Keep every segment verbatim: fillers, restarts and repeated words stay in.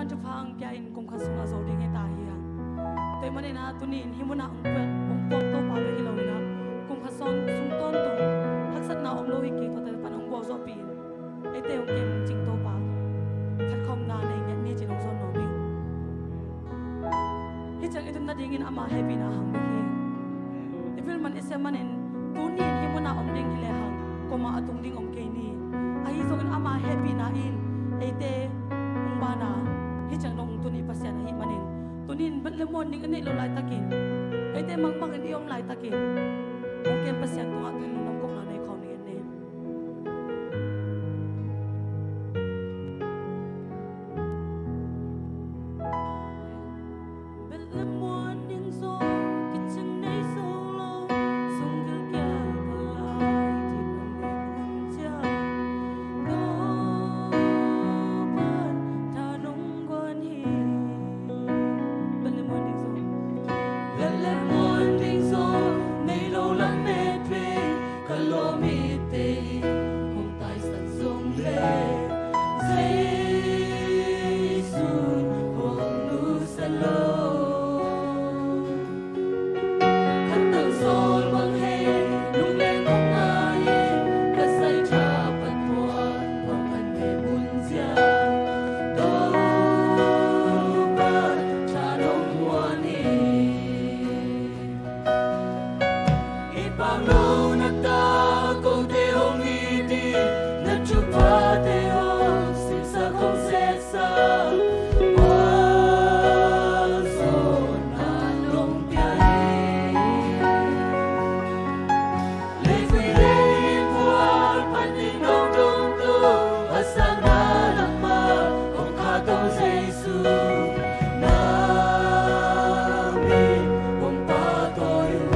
Thupha hong pia in kum khat sungah zo ding hi ta hi hang. Tua ahih manin ah tuni in hih munah hong puak, hong puak Topa bek hi lo in ah, kum khat sung, sung tawntung haksatna om lo hi kei, tuate pan hong gualzawhpih in, eite hong kem cing Topa khat khawmna nei ngiat ni ci-in hong zawn nuam ing. Hih ciang i tun nadingin ama hehpihna hang bek hi. I vil man i sem manin tuni in hih munah om ding hi lehang, kuamah a tung ding om kei ni. Ahi zongin ama hehpihna in eite hong ban a, hih ciang dong tuni Pasian ahih manin, tuni in Bethlehem muan ding i neih loh laitakin, eite mangmangin i om laitakin, hong kem Pasian tungah tuni lungdam kokna nei khawm ni. Bethlehem muan ding zong kicing nei zo lo, sung gilkial ka lai ding hun ciang, Topa tha nong guan hi. Bethlehem muan ding zong, Bethlehem muan ding zong nei lo lamet pen ka lawm hi te, hong taisan zong le Jesu hong nusia lo. Khat tang sawl bang hei lungleng kong ngai in, ka sai tha pan puan puan kan ve mun zia, Topa tha nong muan hi. I pau lo na ta kote hong it in, na thuphate hong simsak hong sehsa, gualzawhna nong pia hi. Leivui lei puan pan i nong dong tu, a sangna lamah hong kha to Jesu, na min hong pahtawi uh.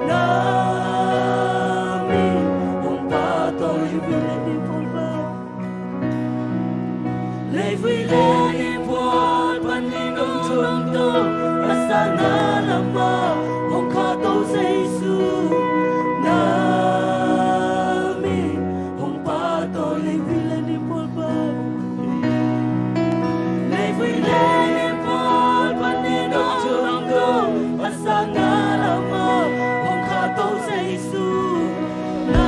Na min hong pahtawi vua. Leivui le ni bual panin hong tung to, a sangah lamah hong khahto Jesu. Na min hong pahtawi leivui le ni bual pan. Leivui le ni bual panin hong tung to, a sangah lamah hong khahto Jesu. Na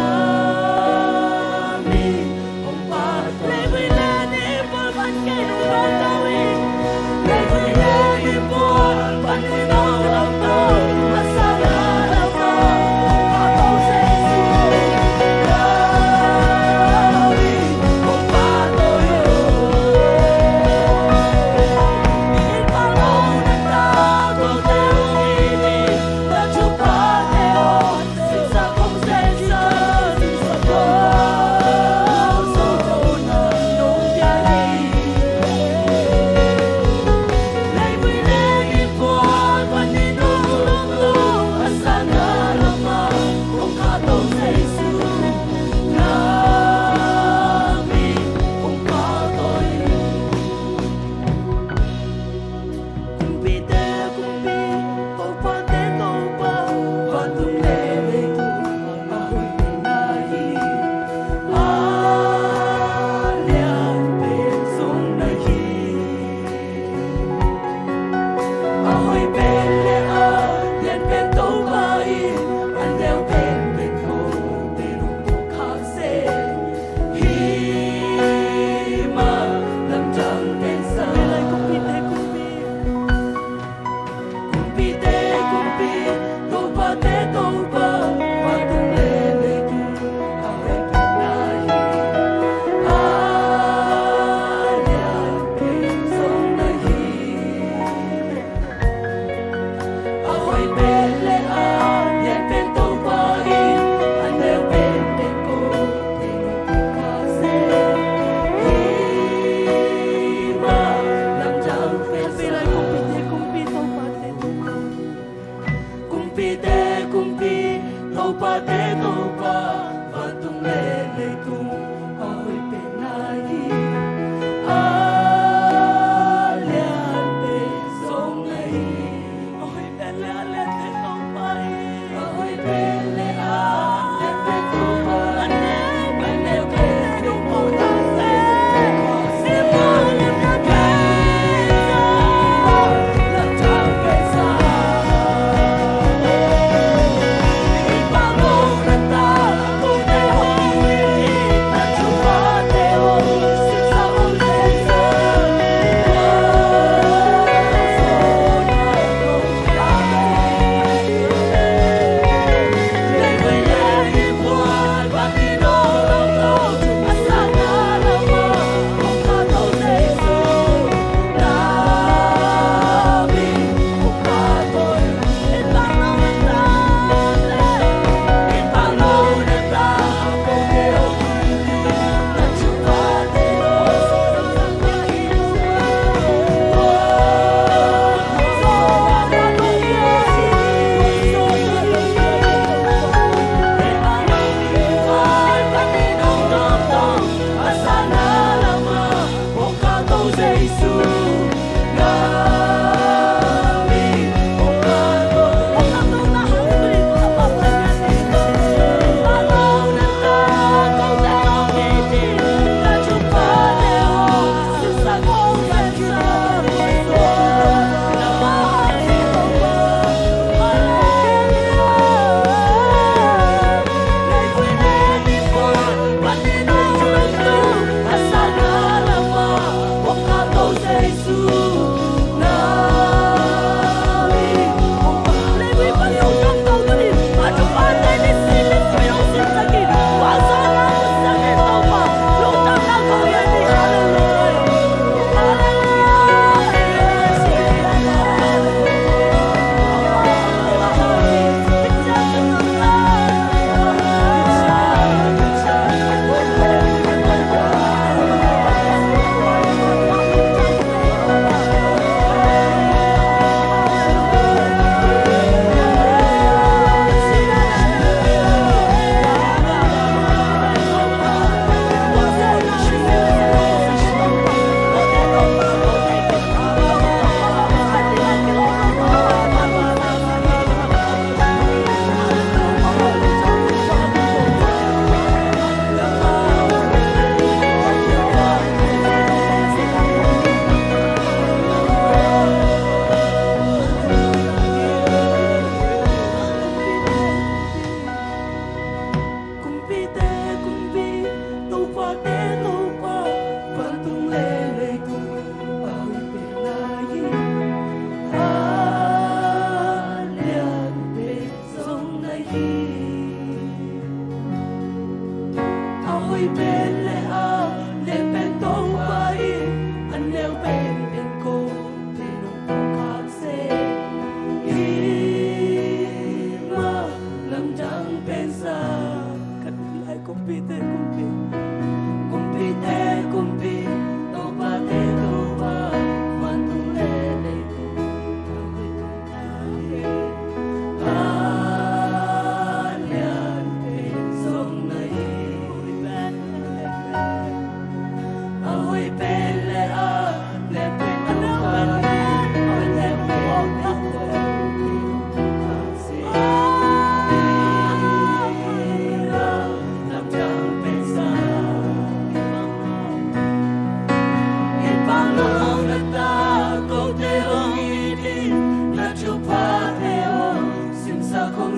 min hong pahtawi. Leivui le ni bual pan kei hong pahtawi. Leivui le ni bual panin hong tung to, a sangah lamah hong khahto Jesu. Na min hong pahtawi. Kumpite kumpi, topate topa, vantung le leitung a hoih pen na hi. A lian pen zong na hi. A hoih pen le a lian pen topa in, a neu pen pen ko pen hong pukha se. Hi mah lamdang pen sa. Kumpite kumpi, kumpite kumpi, topate topa, vantung le leitung a hoih pen na hi. A lian pen zong na hi. A hoih pen le a lian pen topa in, a neu pen pen ko pen hong pukha se. Hi mah lamdang pen sa. Kumpite kumpi, topate topa, kumpite kumpi, topate topa, vantung le leitung a hoih pen na hi. A lian pen zong na hi. A hoih pen le a lian pen topa hi. A hoih pen le a lian pen topa hi. A neu pen, a neu pen hong pukha se. Hi mah lamdang pen sa. Lamdang pen sa. Hi mah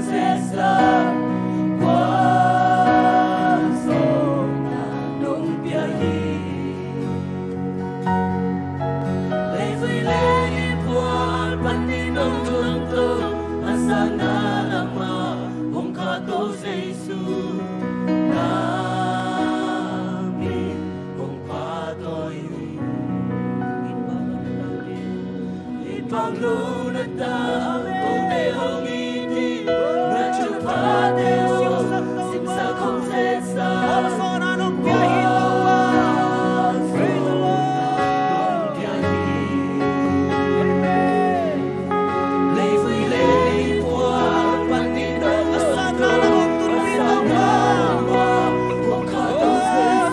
Zesa, gualzawhna nong pia hi. Leivui le i phual panin nong tuamtuam, a sana lamah hong khat to Jesu, na min hong pahtawi hi. Hong pahtawi hi. I pang lo na ta, kote hong it hi, na thuphate hong simsak hong zetsak. Hosanna nong pia hi Topa. Praise the Lord. Nong pia hi. Amen. Leivui le i phual panin nong tuamtuam, a sana lamah hong khat to Jesu.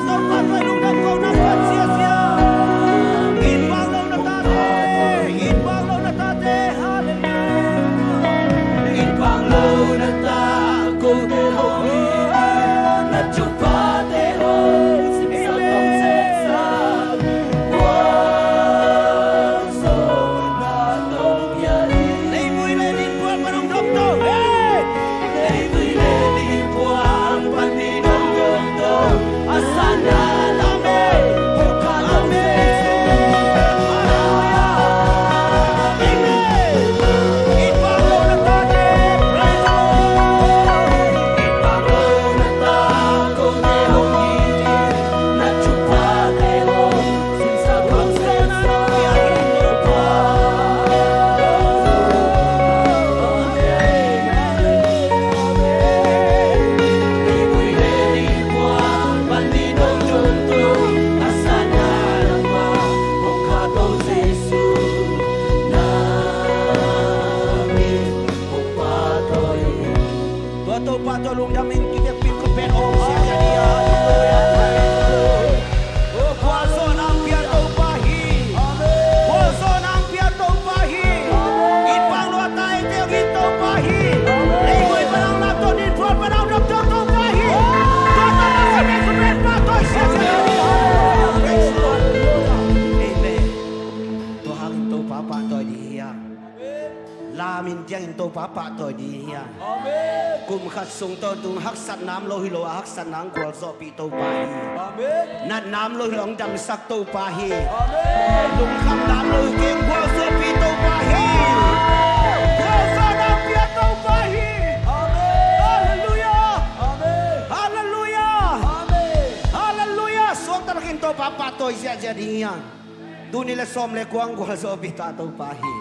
Hallelujah. Tua Topa tawh lungdamin kivekpin khut beng om siasia ni a. Hallelujah. Gualzawhna hong pia Topa hi. Amen. Gualzawhna hong pia Topa hi. Amen. It pang lo a ta eite hong it Topa hi. Amen. Leivui pan hong lamto, nin phual pan hong lamto Topa hi. Amen. Tua Topa khut beng, khut beng pahtawi siasia ni a. Praise the Lord. Amen. Tua hangin Topa pahtawi ding hi a. Amen. Lam in diangin Topa pahtawi ding hi a. Amen. Kum khat sung tawntung haksatna om lo hi lo a, haksatna hong gualzawhpih Topa hi. Amen. Natna om lo hi lo hong damsak Topa hi. Amen. Lungkhamna om lo hi kei, gualzawhpih Topa hi. Gualzawhna hong pia Topa hi. Amen. Hallelujah. Amen. Hallelujah. Amen. Hallelujah. Suakta takin Topa pahtawi ziahziah ding hi a. Tuni le sawm le kua hong gualzawhpih ta Topa hi.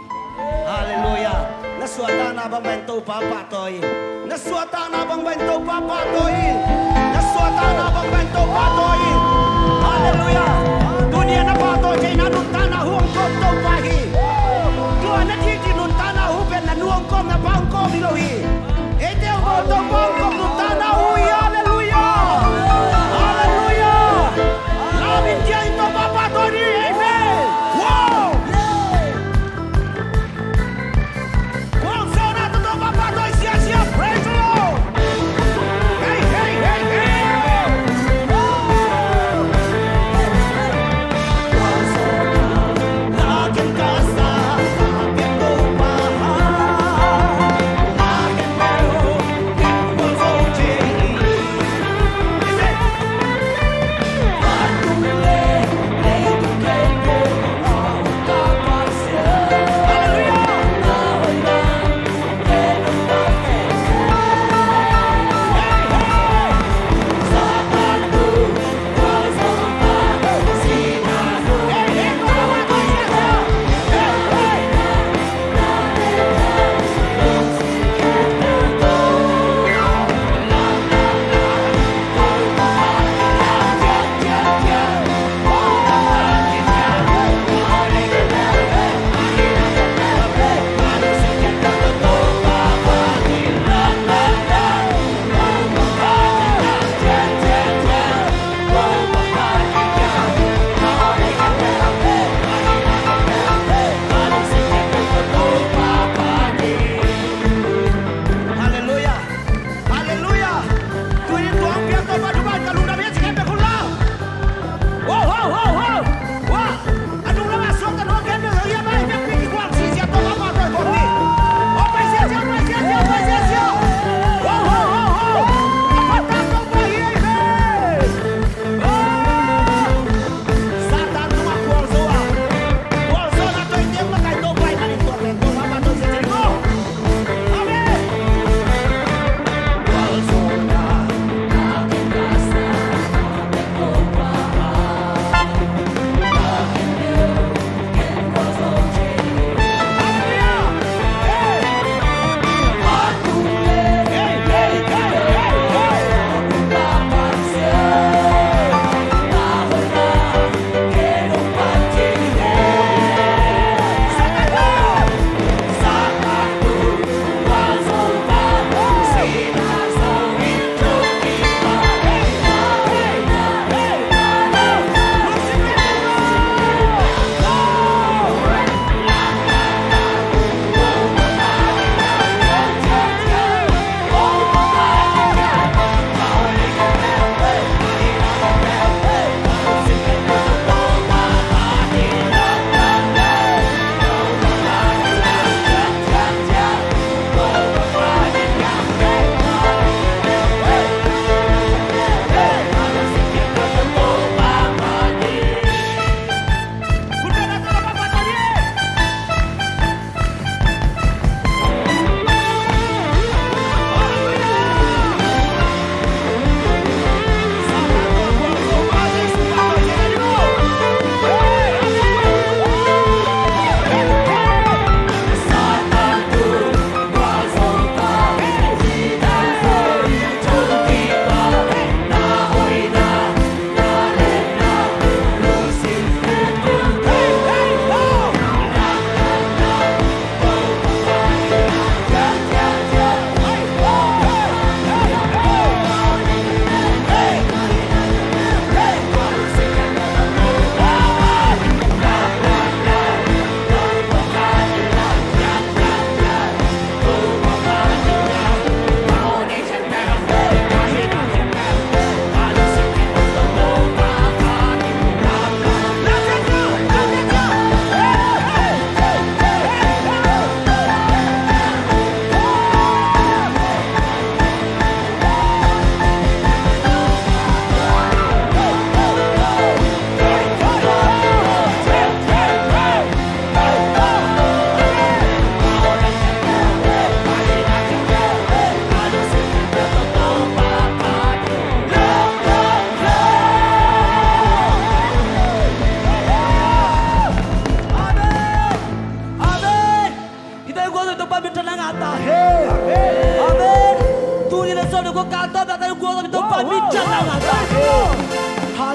Hallelujah. Na suahtakna bangbang Topa pahtawi in. Na suahtakna bangbang Topa pahtawi in. Na suahtakna bangbang Topa pahtawi in. Hallelujah. Tuni a na pahtawi theihna nuntakna hu hong kawm Topa hi. Tua na thih thih nuntakna hu pen na nu hong kawm, na pa hong kawm hi lo hi. Eite hong kawm Topa hong kawm nuntakna hu hi. Hallelujah. Hallelujah. Lam in diangin Topa pahtawi ni. Amen. Wow. Gualzawhna tawh Topa pahtawi siasia. Praise the Lord. Hey, hey, hey, hey.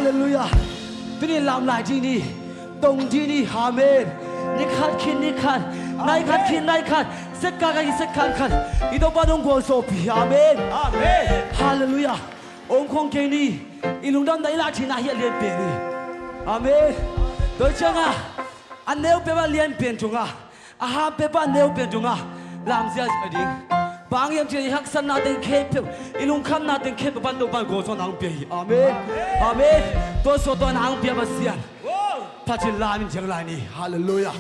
Halleluiah. Tuni lam lai ding ni, tong ding ni. Amen. Ni khat khit ni khat, nai khat khit nai khat, sek khat khit sek khat khat, i Topa nong gualzawhpih hi. Amen. Amen. Halleluiah. Om khong kei ni. I lungdamna, i lahtheihna hi a lianpen hi. Amen. Tua ciangah a neu peuh a lianpen tungah, a ham peuh a neu pen tungah lamzia a ding. Bang hiam cih leh i haksatna teng khempeuh, i lungkhamna teng khempeuh pan Topa in gualzawhna hong pia hi. Amen. Amen. Tua sawt tua na hong pia Pasian, phat in lam in ciang lai ni. Halleluiah.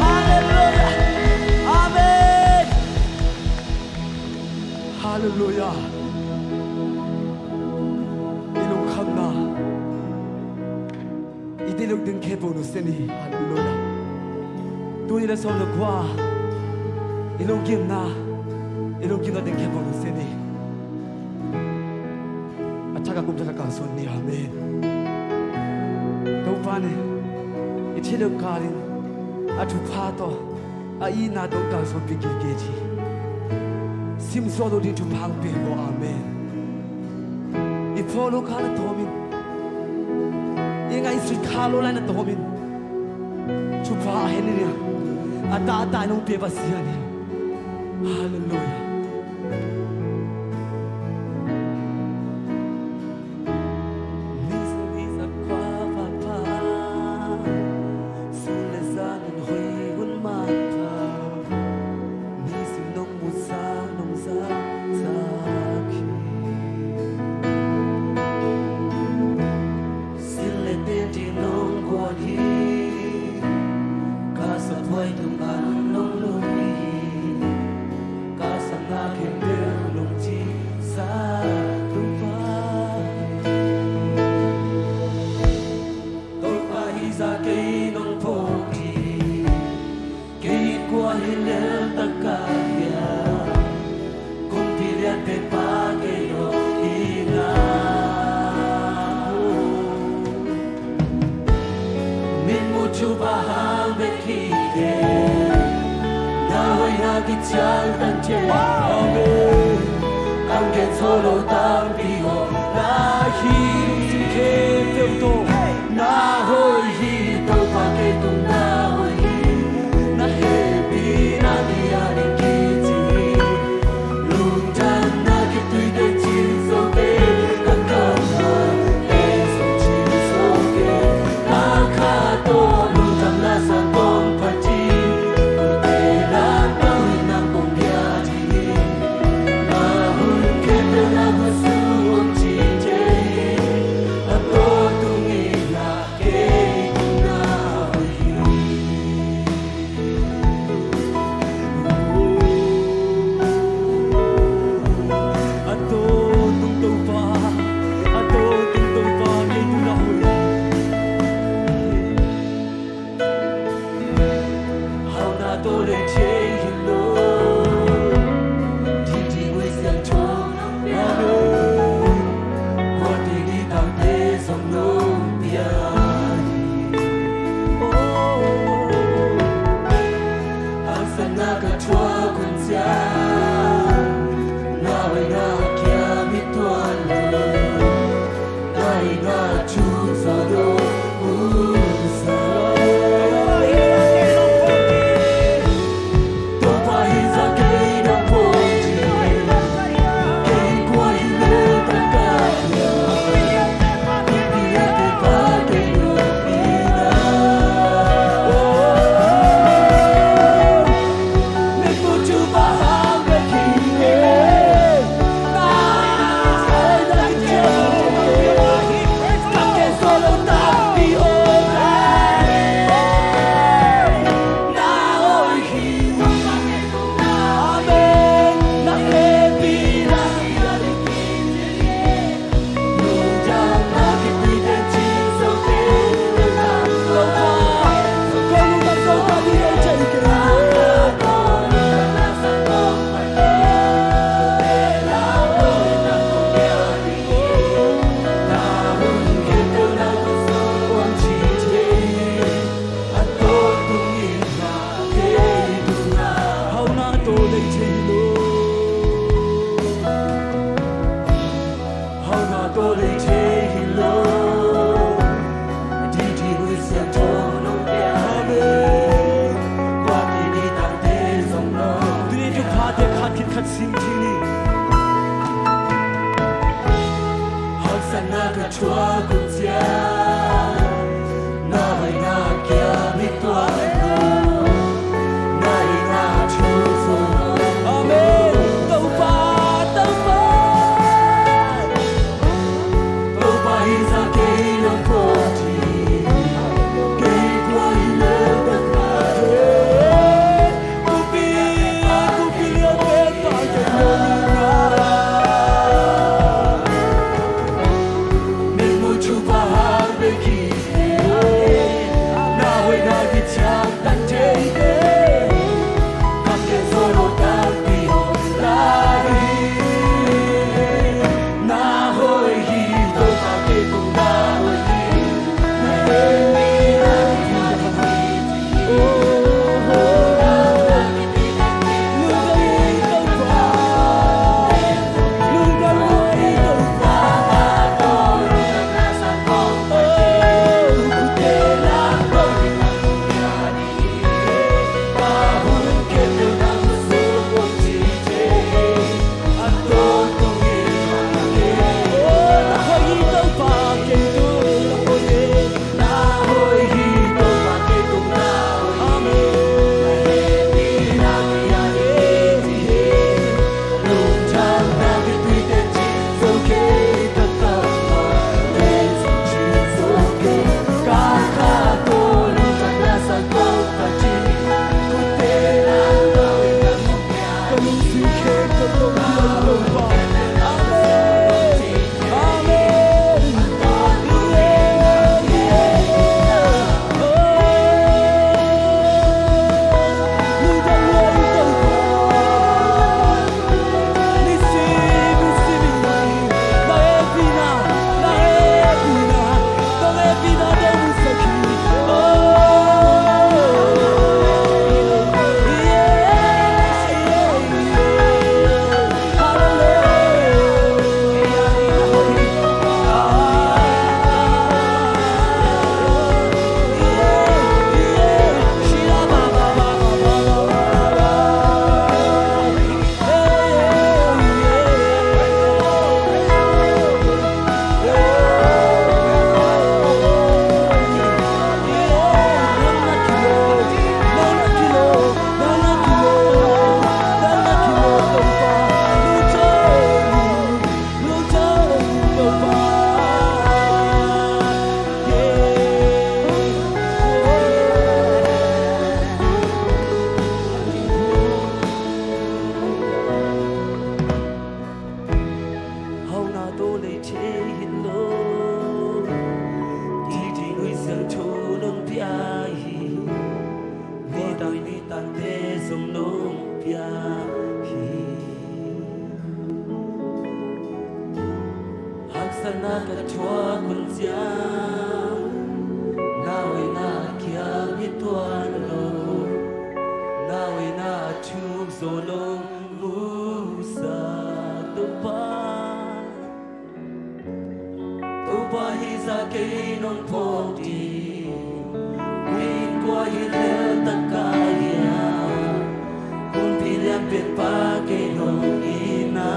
Halleluiah. Amen. Halleluiah. I lungkhamna, i dihluk ding khempeuh nusia ni. Halleluiah. Tuni le sawm le kua, i lunggimna, i lunggimna ding khempeuh nusia ni. A thak a kum thak a kalsuan ni. Amen. Topa in i thiluk kal in a thupha tawh a itna tawh kalsuanpih gige hi. Dim suak lo ding thupha hong pia hi maw. Amen. I follow kha na tawm in, i ngaihsut kha lo lai na tawm in, thupha a hen in a, a tahtah in hong pia Pasian hi. Halleluiah. Nisim i zat khua vapa, sun le zan in hoih hun manpha, nisim nong musa nong za zak hi. Sin le tenti nong guan hi, ka sabuai tung an nong lui hi. Ka sanga khempeuh lungsim sa Topa. Topa hi zah kei nong phawk hi. Kei kua hi lel tak ka hia, kumpi lian pen pa kei aw hi na. Min mu thupha hang bek hi kei, na hoihna kician tan thei. Amen. Kam gen zo lo tampi om lai hi. Khempeuh tawh na hoih hi, Topa kei tung na hoih hi. Na hehpihna ni a ding kici hi. Lungdamna kituite cin zo te, ka kammal te zong cin zo te. Ka kha tawh lungdamna sa kong phat hi. Kute lam pau hi nang kong bia ding hi. Ka hun khempeuh na khutsung hong cin thei hi. A tawntung in na kei tung na hoih hi. A tawntung Topa, a tawntung Topa, kei tung na hoih. Hauhna tawh leh thei hi lo, didi ui siangtho. Amen. Guan didi tangte zong nong pia hi. Oh. Haksatna ka thuak hun ciang, na hoihna kiam hi tuan lo. Na hoihna thu zaw lo hun sa. Na ka thuak hun ciang, na hoihna kiam hi tuan lo, na hoihna thuk zo lo musa Topa. Topa hih zah kei nong phawk ding, kei kua hi lel taka hiam, kumpi lian pen pa kei nong hi na.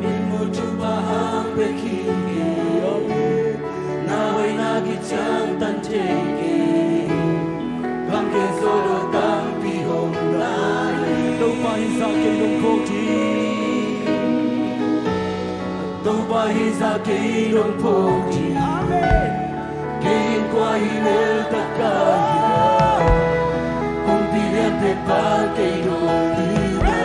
Min mutu pa hang pe khin kei, na hoihna kiciang tan thei kei, kam kei zo lo tampi hong dai. Topa hih zah kei nong phawk ding, Topa hih zah kei nong phawk ding. Amen. Kei kua hi lel taka hiam, kumpi lian pen pa kei nong hi na.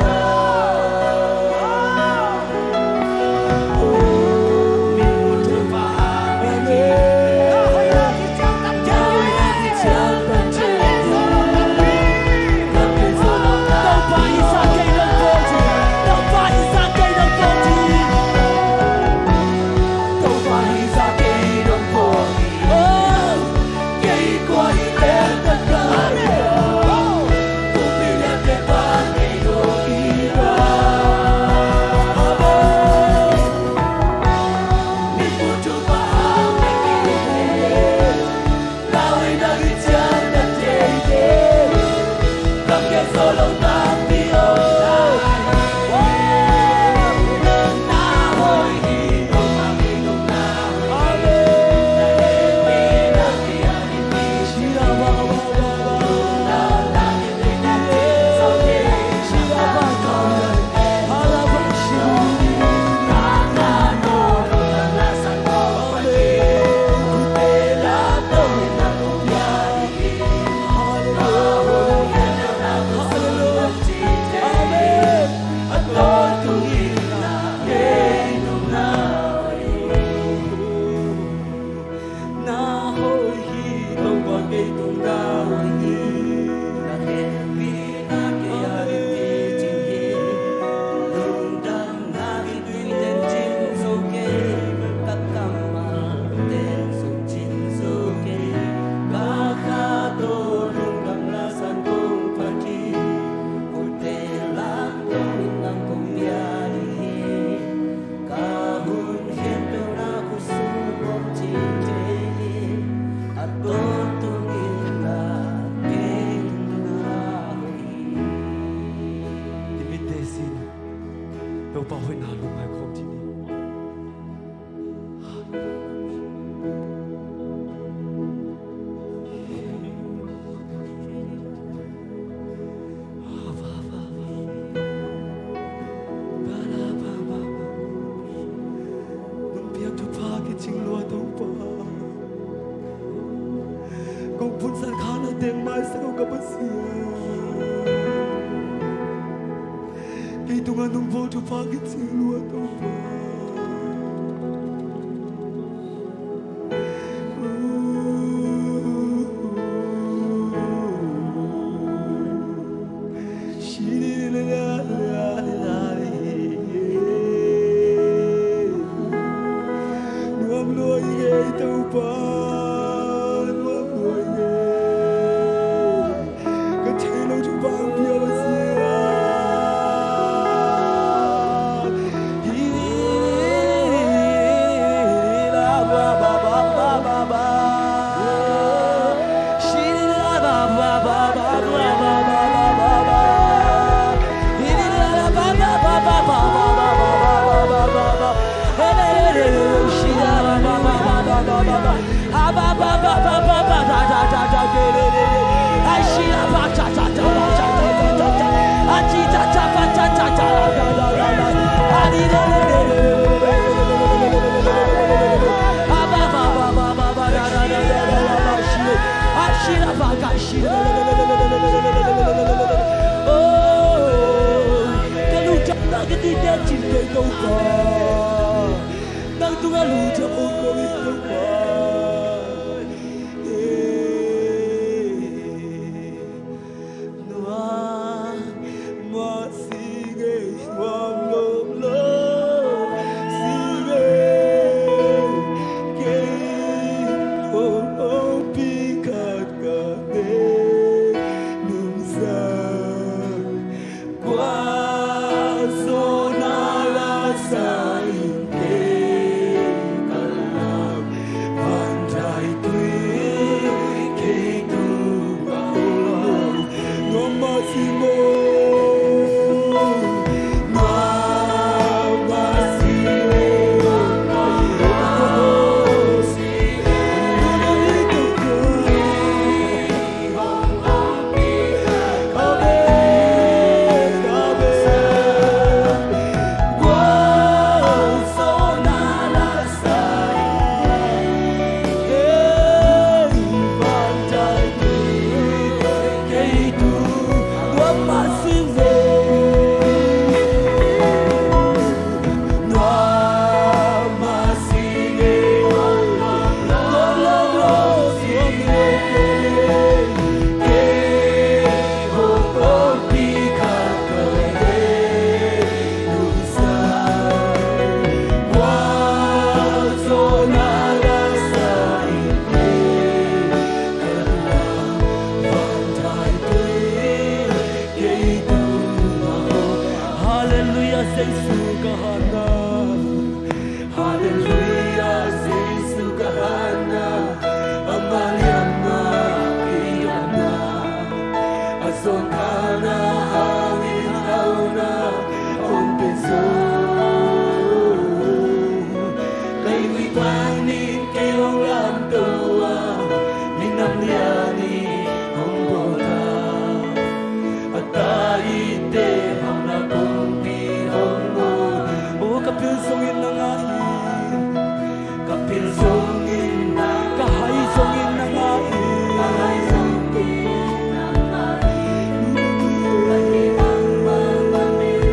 Na hoih hi, Topa kei tung na hoih hi. Na hehpihna kei a ding pi cing hi. Lungdamna kituih ten cin zo kei. Ka kammal ten zong cin zo kei. Ka kha tawh lungdamna sang kong phat hi. Kote lam kong in nang kong bia ding hi. Ka hun khempeuh na khutsung kong cing thei hi. A tawntung in na kei tung na hoih hi. I mitte sin Topa hoihna lungngai khawm cih ni. Nong piak thupha kicing lua Topa. Kong punsan kha na teng maisak o ka Pasian. Kei tungah nong bawl thupha kicing lua Topa. Nuam lua i ngei Topa, nuam lua i ngei. Ka thei lo thupha hong pia Pasian. Hi la ba ba ba ba ba ba. Shi la ba ba ba ba ba ba ba ba. Hi la ba ba ba ba ba ba ba ba ba ba. Hi la la la la, shi la ba ba ba ba ba ba ba ba. Ka lungtang na ka tite cin kei Topa. Nang tungah lungtang hong ko in Topa. Halleluiah, Jesu ka hatna. Halleluiah, Jesu ka hatna. Amah liamna, kei damna. A sawnkhalna hangin hauna hong pia zo. Kei ui panin kei hong lamto a, minam lian in hong bawlta. A ta ite hauhna kongpi hong bawl. O ka pil zongin na ngah hi. Ka pil zongin na, ka hai zongin na ngah hi. Ka hai zongin na ngah hi. Ka hi bangmah na min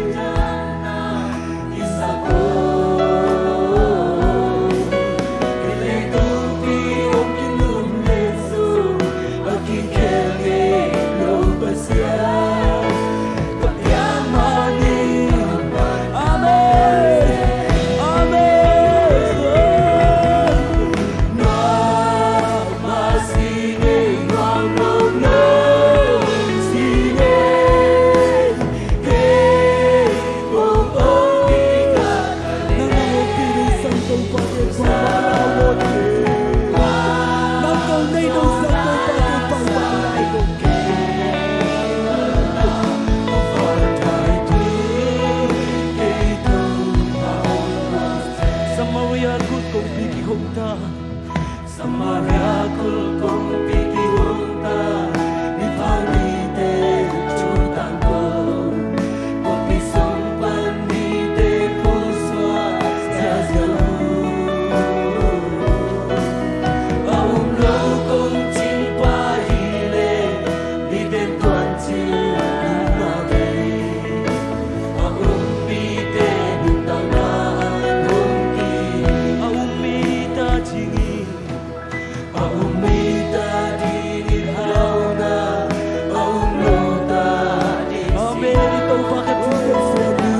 Samaria khut kongpi kihong ta. Samaria khut kongpi kihong ta, mipa nihte thu tangko, kongpi sung pan mite pulsuak ziahziah uh. A um lo kong cingpa hi leh, mite tuan cil nuntak hi. A um mite nuntakna hong ki, a um mite ding hi. A um mite dingin hauna, a um lote ding. Amen. I Topa ka thu teng suak ni.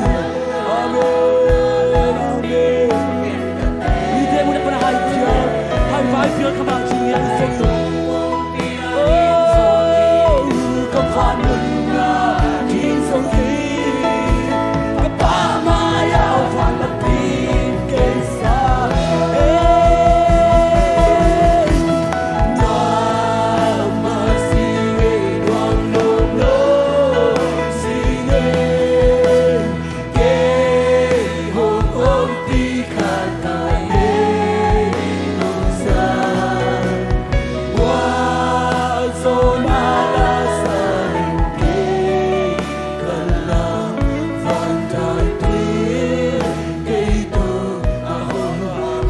Amen. Amen. Mite mun a pan a hai phial, hai vai phial kha mah ding hi. Oh, ka van mun a ding zong hi. Ka Pa mai-ah van a pin kei sa.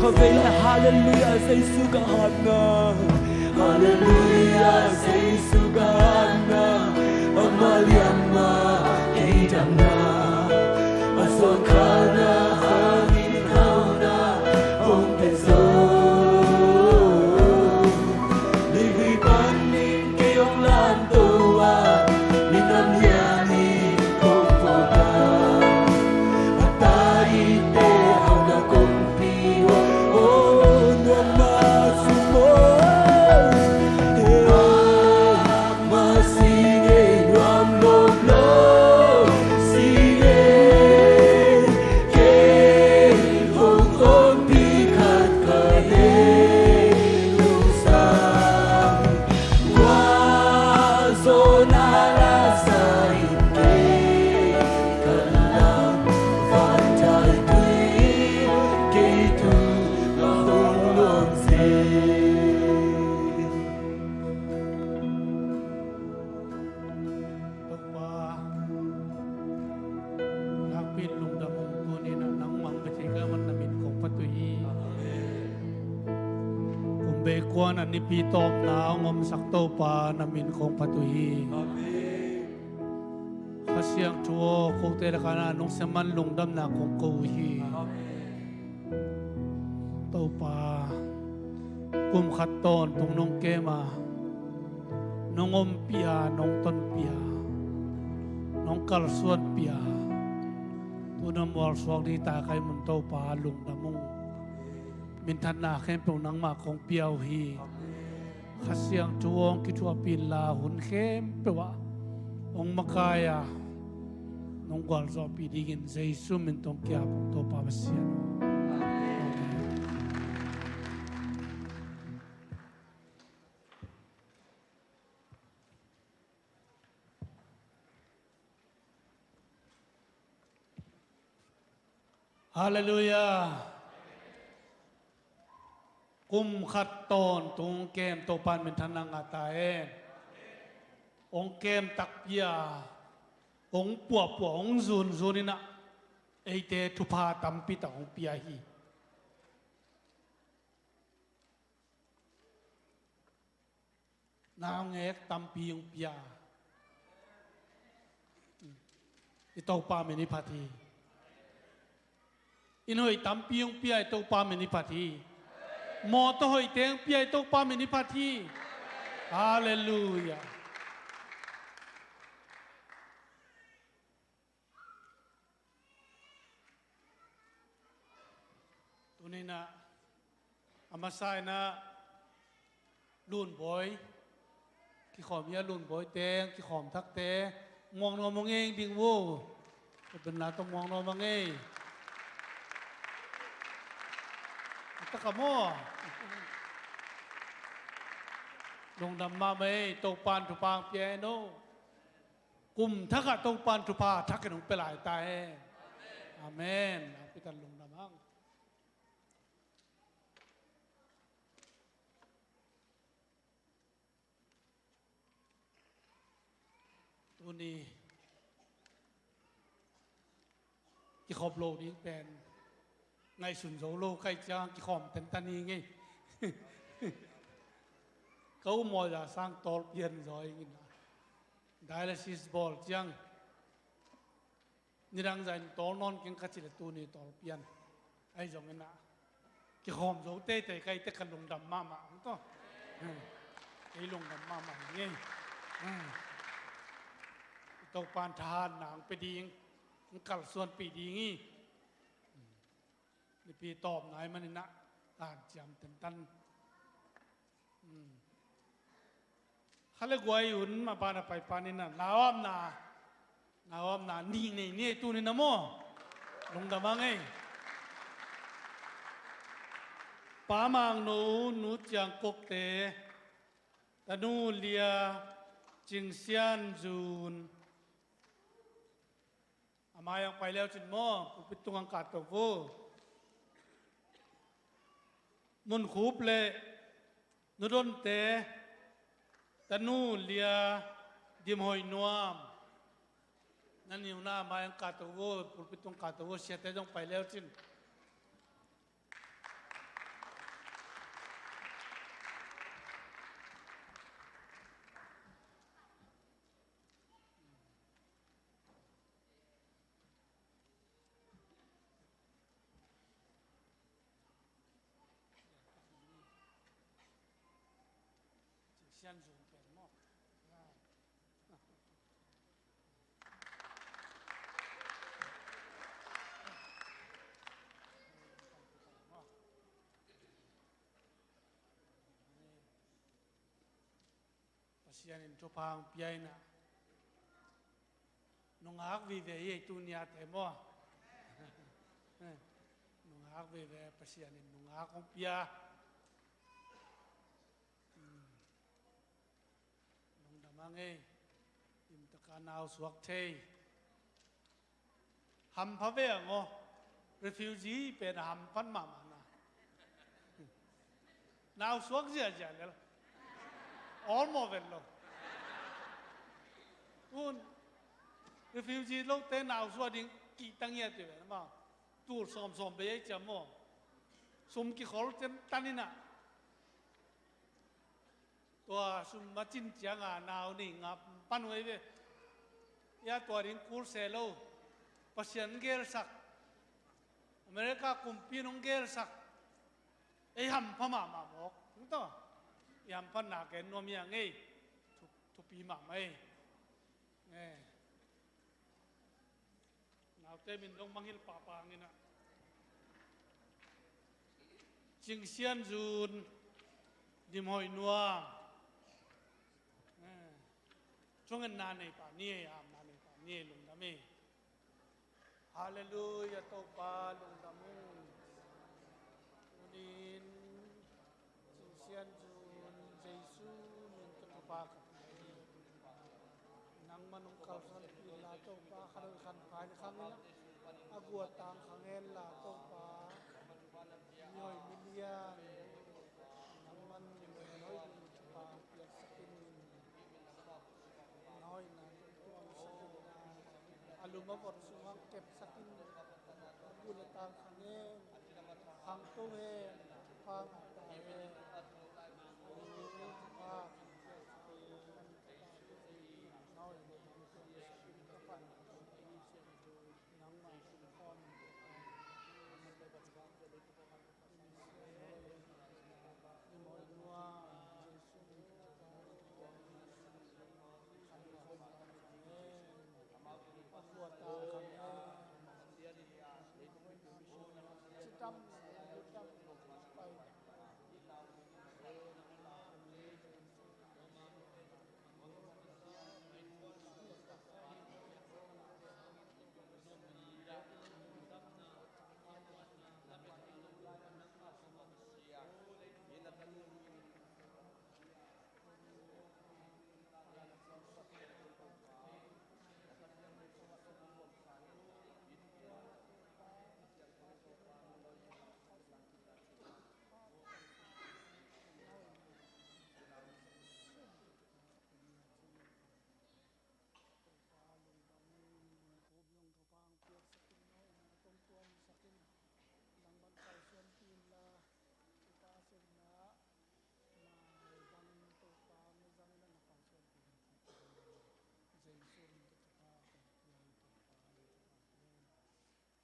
Khatvei lai, Halleluiah, Jesu ka hatna. Halleluiah, Jesu ka hatna. Amah liamna, kei damna. A sawnkhalna hangin hauna hong pia zo. Leihluh panin kei hong lamto a, minam lian in hong bawlta. A ta ite hauhna kongpi hong, oh, nuam mah sung maw. Vei kuan a nipi tawpna hong omsak Topa na min kong phat uh hi. Amen. Kha Siangtho aw, kote lakah na nong siaman lungdamna kong ko uh hi. Amen. Topa, kum khat tawntung nong kem a, nong ompih a, nong tonpih a, nong kalsuanpih a, tu-in a mualsuak ding takai mun Topa lungdam ung. Minthanna khempeuh nangmah kong pia uh hi. Kha Siangtho hong kithuahpih inla hun khempeuh ah hong makai a, nong gualzawhpih dingin Jesu min tawh kiap ung Topa Pasian. Amen. Halleluiah. Kum khat tawntung kem Topa in minthanna ngah ta hen. Hong kem takpi a, hong puahpuah, hong zunzun in ah, eite thupha tampi tak hong pia hi. Naungek tampi hong pia. I Topa min hi phat hi. Inn hoih tampi hong pia, i Topa min hi phat hi. Mawtaw hoihte hong pia, i Topa min hi phat hi. Halleluiah. Tuni-in ah, a masa-in ah, Lunbawi kikhawm hi a, Lunbawite, kikhawm thakte, muang nuam hong ei ding uh. Ka benla tawh muang nuam hong ei. A taka maw. Lungdam mahmah ei, Topa'n thupha hong pia hen aw. Kum thakah Topa'n thupha thakin hong pia lai ta hen. Amen. Nakpi takin lungdam hang. Tuni kikhop lo ding pen ngaihsun zo lo ka hih ciang kikhawm tentan hi ngei. Ka u Mawi Za Sang tawl pian zaw ing in a, dialysis bawl ciang nidang zah in tawl nawn keng ka cih leh tuni tawl pian. Ahi zongin a, kikhawm zo teitei ka hih teh ka lungdam mahmah ang taw. Kei lungdam mahmah hi ngei. I Topa'n thahatna hong pia ding, hong kalsuanpih ding hi. Nipi tawpna ahih manin a, hanciam tentan. Kha le guai hun mah pan a pai panin a, nauamna, nauamna nih nei ni ei tuni-in a maw. Lungdam hang ei. Pa Mang No, Nu Ciang Kok te, Tanu Lia, Cing Sian Zun, a mai ah hong pai le uh cin maw, pulpit tungah hong kahto uh. Mun Khup le Nu Don te, Tanu Lia, Dim Hoih Nuam. Nan hi uh na, a mai ah hong kahto uh, pulpit tungah hong kahto uh, siate zong pai le uh cin. Sian Zun pen maw. Pasian in thupha hong pia in a, nungak vive hi ei tuni-a te maw. Nungak vive, Pasian in nungak hong pia. Lungdam hang ei. Limtaka nau suak thei. Hampha ve ang aw. Refugee pen a hampha mahmah na. Nau suak ziahziah lel. Awl mawh vet lo. Un, refugee lote nau suak ding kihtang hi a ti ve na maw. Tul sawmsawm bei ei ciam maw. Sum kikhol cian tan in a. Tua sum a cin cianga nau nih nga pan uh ei ve. Ia tua ding kul se lo. Pasian gelsak. America kumpi nong gelsak. Ei hampha mahmah mawk. Tua i hamphatna gen nuam ia ngei. Thu, thupi mahmah ei. Ngei. Naute min dong mangngilh pahpah hangin ah. Cing Sian Zun, Dim Hoih Nuam. Eh, thugen na nei pah ni ei, hamna nei pah ni ei, lungdam ei. Halleluia, Topa lungdam ung. Tunin Cing Sian Zun, Jesu min tawh thupha ka pia hi. Nangman hong kalsuanpih inla Topa, khan hoih khan pha in khang in ah, a guattang khang hen la Topa, mi hoih mi lian, nangman mi hoih ding thupha piaksak in. Na hoihna tungtuang sak in la, a lum a vot sungah kepsak in, a guattang khang hen, khangto hen, thupha ngah ta hen.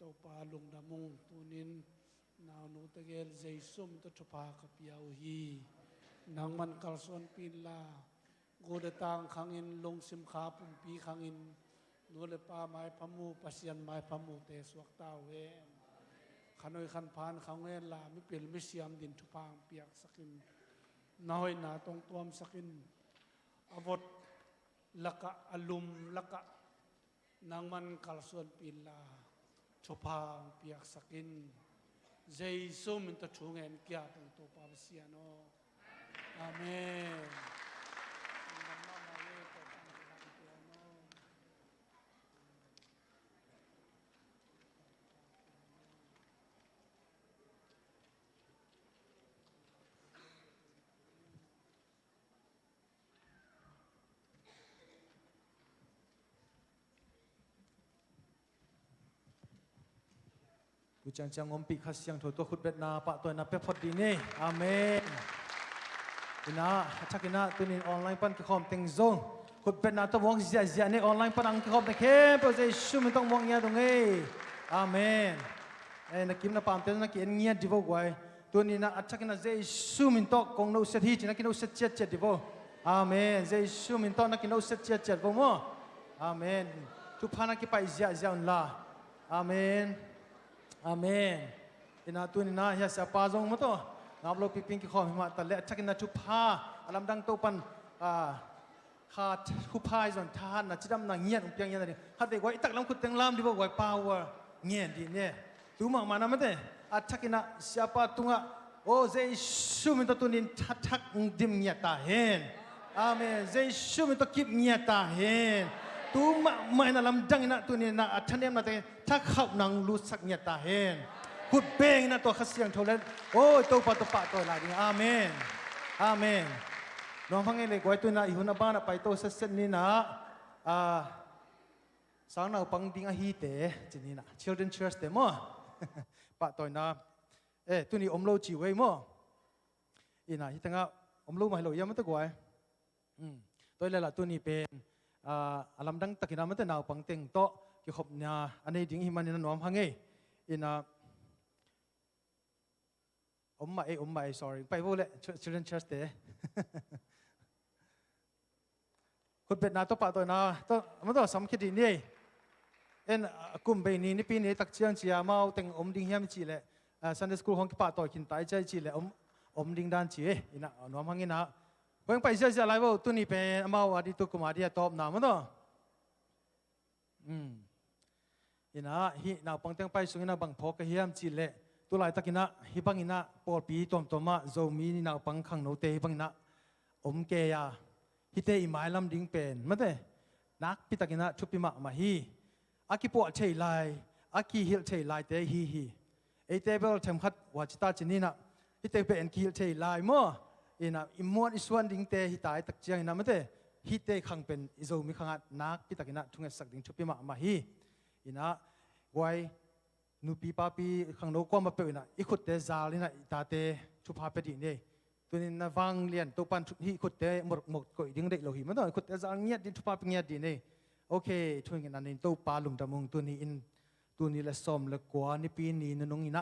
Topa lungdam ung, tunin naunu tegel Jesu min tawh thupha ka pia uh hi. Nangman kalsuanpih inla, guattang khangin, lungsim kha pumpi khangin, nu le pa maipha mu, Pasian maipha mute suak ta uh hen. Khan hoih khan pha in khang hen la, mipil misiam ding thupha hong piaksak in. Na hoihna tungtuang sak in. A vot lakah, a lum lakah nangman kalsuanpih inla, thupha hong piaksak in. Jesu min tawh thu ngen kiat ung, Topa Pasian aw. Amen. Tu ciangciang ompih Kha Siangtho tawh khutbetna pahtawina pia phot dih ni. Amen. Inah, a thak inah tunin online pan kikhawm teng zong khutbetna tawh muak ziahziah ni. Online pan ang kikhawm teng khempeuh Jesu min tawh muak ngiat ung ei. Amen. Eh, na kim na pamte na ki-en ngiat dih vo guai. Tuninah a thakinah Jesu min tawh kong noset hi cinah kinoset ciatciat dih vo. Amen. Jesu min tawh na kinoset ciatciat vo maw. Amen. Thupha na kipaih ziahziah unla. Amen. Amen. Inah tuninah hia siapa zong maw tawh ngap lo piping kikhawm hi mah ta leh a thakinah thupha a lamdang Topan, ah, kha th-, thupha hi zong thahatna cidamna ngiat hong piang ngiat a ding. Khatvei guai i taklam khut teng lam dih vo guai power ngen dih ne. Tu mahmah na mate a thakinah siapa tungah aw Jesu min tawh tunin thathak hong dim ngiat ta hen. Amen. Jesu min tawh kip ngiat ta hen. Tu mahmah inah lamdang inah tuninah a thanemna teng thakhauh nang lutsak ngiat ta hen. Khut beng inah tua Kha Siangtho le aw Topa tawh pahtawi lai ding. Amen. Amen. Nuam hang ei le guai tuinah i hun a banah paito setset ninah, ah, sangnaupang ding ahite cininah children church te maw. Pahtawina eh tuni om lo ci uh ei maw. Inah hitengah om lo mah hi lo ia mate guai. Mm. Tua hi leh lah tuni pen, ah, a lamdang takin ah mate naupang teng tawh kikhopna a nei ding i hih manin a nuam hang ei. Ina, om mah ei, om mah ei, sorry. Pai vo leh, ch-, children church te. Khutbetna tawh pahtawina tawh, amau tawh samkhia dih ni ei. En, ah, kum bei ni, nipi ni tak ciang ci-a amau teng om ding hiam cih leh, ah, Sunday school hong kipahtawi khin ta i ci-a i cih leh om, om ding dan ci ei. Ina, nuam hang ina. Hong pai ziahziah lai vo, tuni pen amau a dih, tu kum a dih a tawpna maw tawh. Mm. Ina, hih naupang teng pai sung ina bang phawk ka hiam cih leh, tu laitakin ah hih bangin ah pawlpi tuamtuam ah Zomi naupang khangnote hih bangin ah om kei a, hihte i mailam ding pen mate nakpi takin ah thupi mahmah hi. A kipuah thei lai, a kihilh thei laite hi hi. Eite bel themkhat hua ci ta ci ni ina, hihte pen kihilh thei lai maw? Ina, i muan i suan dingte hi ta i tak ciang ina mate, hihte khang pen i Zomi khangah nakpi takin ah thungetsak ding thupi mahmah hi. Ina, guai, nupi papi khangno kuamah peuh ina i khutte zal ina i tate thupha pia dih ni ei. Tunin na vanglian Topan thu-, hih khutte mawk, mawk koih ding deih lo hi maw tawh, i khutte zal ngiat ding, thupha pia ngiat dih ni ei. Ok, thu ngen a nin Topa lungdam ung. Tuni in, tuni le sawm le kua nipi ni nunung ina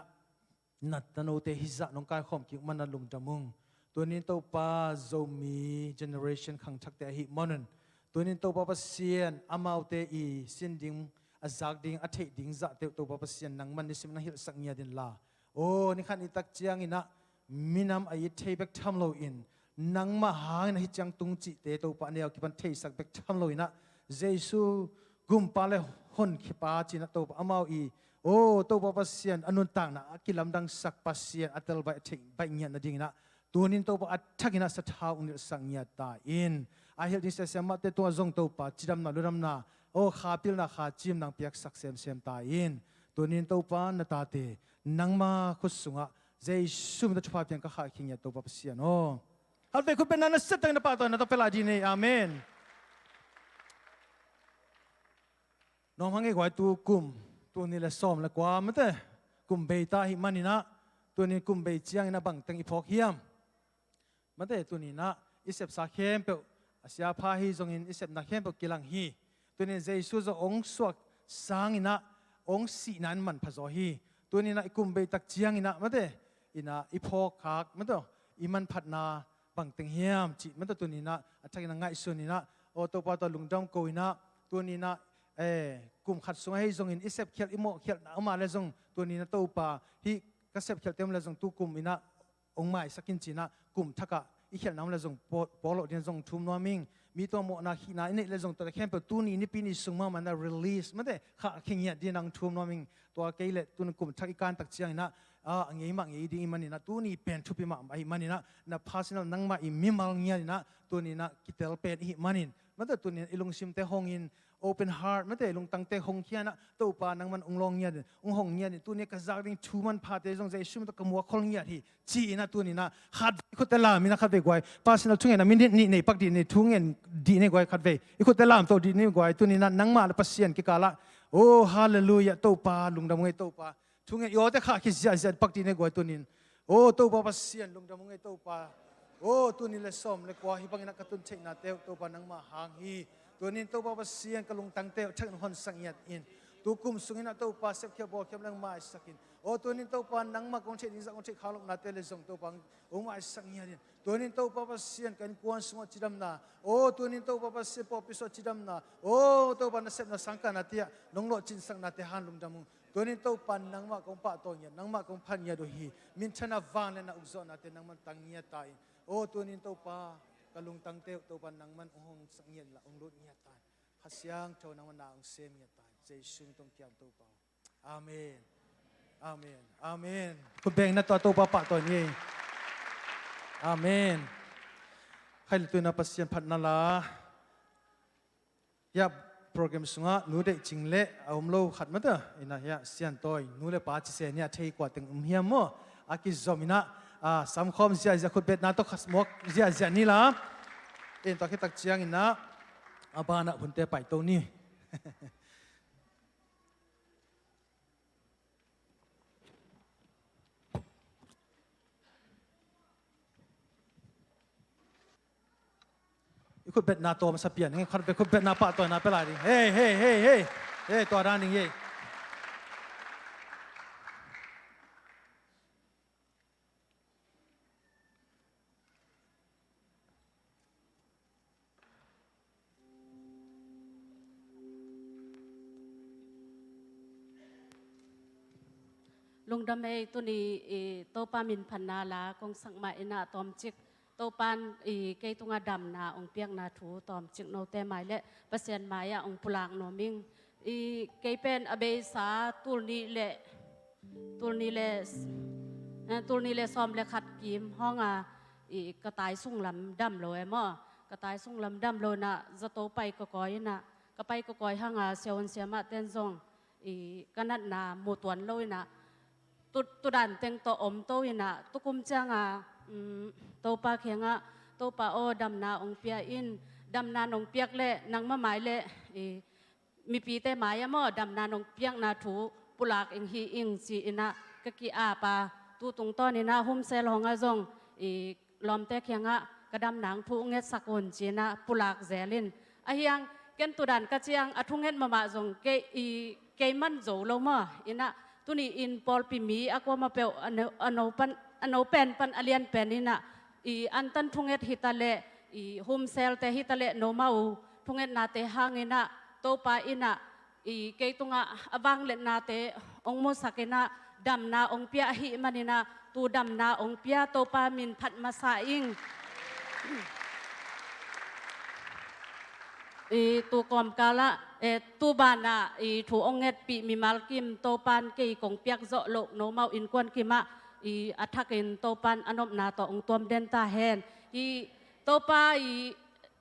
na tanote hih zah nong kaikhawm kik man a lungdam ung. Tunin Topa Zomi generation khangthakte ahih manun, tunin Topa Pasian amaute i sin ding, a zak ding, a theih ding zahte uh Topa Pasian nangman nisim na hilhsak ngiat inla, aw, ni khat ni tak ciang ina minam a it thei bek tham loin, nangmah hangin ahi ciang tung cihte Topa a neu kipan theisak bek tham lo ina, Jesu gumpa le honkhiapa ci ina Topa amau i, aw, Topa Pasian a nuntakna a kilamdangsak Pasian a tel baih, a theih baih ngiat nading ina, tunin Topa a thak ina sathau ong nilhsak ngiat ta in, a hilh ding siasia mahte tungah zong Topa cidamna, ludamna, aw, kha pilna, kha cimna ong piaksak semsem ta in. Tunin Topa na tate nangma khut sungah Jesu min tawh thupha piang ka khahkhia ngiat Topa Pasian aw. Khatvei khutbetna na siat takin na pahtawina tawh pia lai dih ni ei. Amen. Nuam hang ei guai, tu kum, tuni le sawm le kua mate kum bei ta ahih manin ah, tuni kum bei ciangin ah bangteng i phawk hiam? Mate, tuni in ah i sepsa khempeuh, a siapha hi zongin i sepna khempeuh kilang hi. Tuni in Jesu zong hong suak sangin ah hong sihna in manpha zaw hi. Tuni in ah i kum bei tak ciangin ah mate, ina i phawkkhak mate, i manphatna bangteng hiam cih mate tuni in ah a thakin a ngaihsun in ah, aw, Topa tawh lungdam ko in ah, tuni in ah, eh, kum khat sungah hi zongin i sepkhialh, i mawhkhialhna om a le zong tuni in ah Topa hih ka sepkhialhte om le zong tu kum in ah hong maisak in ci in ah kum thakah i khialhna om le zong paw-, pawlawh dingin zong thum nuam ing. Mi tungah mawhna khihna i neih le zong tuate khempeuh tuni nipi ni sung mahmah in ah release mate khahkhia ngiat dingin ah hong thum nuam ing. Tua kei leh tuni kum thak i kan tak ciangin ah, ah, a ngei mah ngei ding i hih manin ah, tuni pen thupi mahmah i hih manin ah, na personal nangmah i mimal ngiat in ah tuni in ah kitel pen i hih manin mate tuni in ah i lungsimte hong in, open heart mate, lungtangte hong khia in ah, Topa nangman hong lawng ngiat in, hong hong ngiat in, tuni a ka zak ding thu manphate zong Jesu min tawh ka muak khol ngiat hi ci in ah tuni in ah khat i khutte lam in ah khatvei guai. Personal thungetna minute nih nei pak dih ni, thungen dih ni guai khatvei. I khutte lam to dih ni guai, tuni in ah nangmah le Pasian kikal ah. Oh, hallelujah, Topa lungdam ung ei Topa. Thungen i awte khahkhia ziahziah pak dih ni guai tuni in. Oh, Topa Pasian lungdam ung ei Topa. Oh, tuni le sawm le kua hih bangin ah ka tun theihnate uh Topa nangmah hang hi. Tuni in Topa Pasian ka lungtangte uh a thakin hong honsak ngiat in. Tu kum sungin ah Topa sepkhialh bawlkhialh leng maisak in. Oh, tuni in Topa nangmah kong theih ding zah kong theih khak lohnate le zong Topa hong maisak ngiat in. Tuni in Topa Pasian ka innkuan sungah cidamna. Oh, tuni in Topa Pasian pawlpi sungah cidamna. Oh, Topa nasepna sangkahnate ah nong lawhcinsaknate hang lungdam ung. Tuni in Topa nangmah kong pahtawi ngiat, nangmah kong phat ngiat uh hi. Minthanna, vangliatna, ukzawhnate nangman tang ngiat ta in. Oh, tuni in Topa ka lungtangte uh Topa nangman hong hongsak ngiat inla hong lut ngiat ta in. Kha Siangtho nangman na hong sem ngiat ta in. Jesu min tawh kiang Topa. Amen. Amen. Amen. Khut beng na tua Topa pahtawi ni. Amen. Khai le tuna Pasian phatna la. Hiah program sungah nu deih cing le a om lo khat mate in ah hiah Siantawi nu le pa ci se ni a thei kua teng um hiam maw? A kizom in ah, ah, samkhawm ziahziah, khutbetna tawh khat muak ziahziah ni la. In tua khit tak ciangin ah a banah hunte paito ni. I Khutbetna tawm sa pian, hei, khutbet, khutbetna pahtawina pia lai ding. Hei, hei, hei, hei. Hei, tua dan ding, hei. Lungdam ei, tuni i Topa minphatna la kong sak mah in ah tawmcik Topan i kei tungah damna ong piakna thu tawmcik note mai le Pasian mai-ah ong pulak nuam ing. I kei pen a beisa tul nih le, tul nih le, eh, tul nih le sawm le khat kim hong a, i ka tai sunglam dam lo e maw. Ka tai sunglam dam lo in ah zato pai ka kawi in ah, ka pai ka kawi hang a siavuan siamah ten zong i ka natna mu tuan lo in ah, tu, tu dan teng tawh om to in ah, tukum ciang a, um, Topa kiangah, Topa aw, damna ong pia in, damna nong piak le nangmah mai le i mipite mai-ah maw, damna nong piakna thu pulak ing hi ing ci in ah ka ki-ap a, tu tungtawn in ah Home Cell hong ah zong i lawmte kiangah ka damna ong thu ngetsak un ci in ah pulak zel in. Ahi hang ken tu dan ka ciang a thunget mahmah zong kei, i kei man zo lo maw. In ah tuni in pawlpi mi a kuamah peuh a no, a no pan, a no pen pan a lian pen in ah i antan thunget hi ta le, i Home Cell te hi ta le, nomau thungetnate hang in ah Topa in ah i kei tungah a vangliatnate ong musak in ah damna ong pia ahih man in ah tu damna ong pia Topa minphat masa ing. I tu kawmkal ah, eh, tu ban ah i thu ong ngetpih mimal kim Topan kei kong piak zawh loh nomau innkuan kim ah i a thak in Topan a nopna tawh ong tuam den ta hen. I Topa i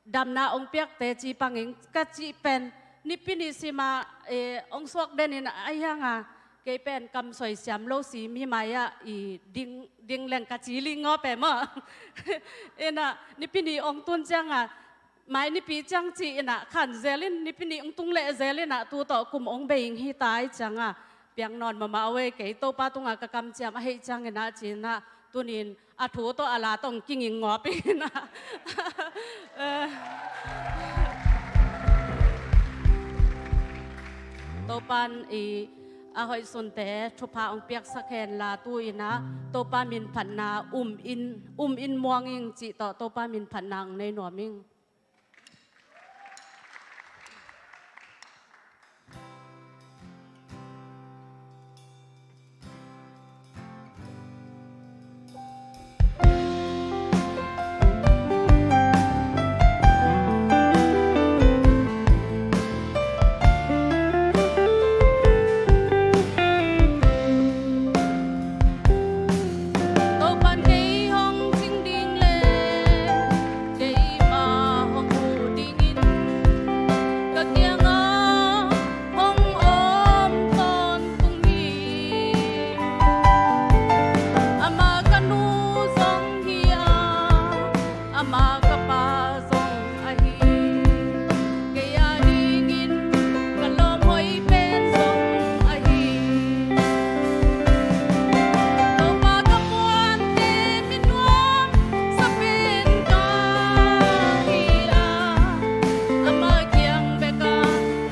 damna ong piak teci pang ing ka cih pen Nipi ni sim ah, eh, ong suak den in ah, ahi hang a kei pen kamsoi siam lo si mi mai-ah i ding, ding leng ka ci ling ngawp e maw. In ah Nipi ni ong tun ciang a, mai Nipi ciang ci in ah khan zel in, Nipi ni ong tung leh zel in ah tu tawh kum ong bei ing hi ta i ciang a, piang nawn mahmah uh ei, kei Topa tungah ka kamciam ahih ciang in ah ci in ah, tuni in a thu tawh a la tawh ong kinging ngawp in ah. Eh. Topan i a hoih sunte thupha ong piaksak hen la, tu in ah Topa minphatna um in, um in muang ing cih tawh Topa minphatna ong nei nuam ing. Topan kei hong cing ding le keima hong huh dingin ka kiangah hong om tawntung hi. Amah ka nu zong hi a, amah ka pa zong ahi. Kei a dingin ka lawm hoih pen zong ahi. Topa ka muante mi nuam sa pen ka hi a, amah kiang bek a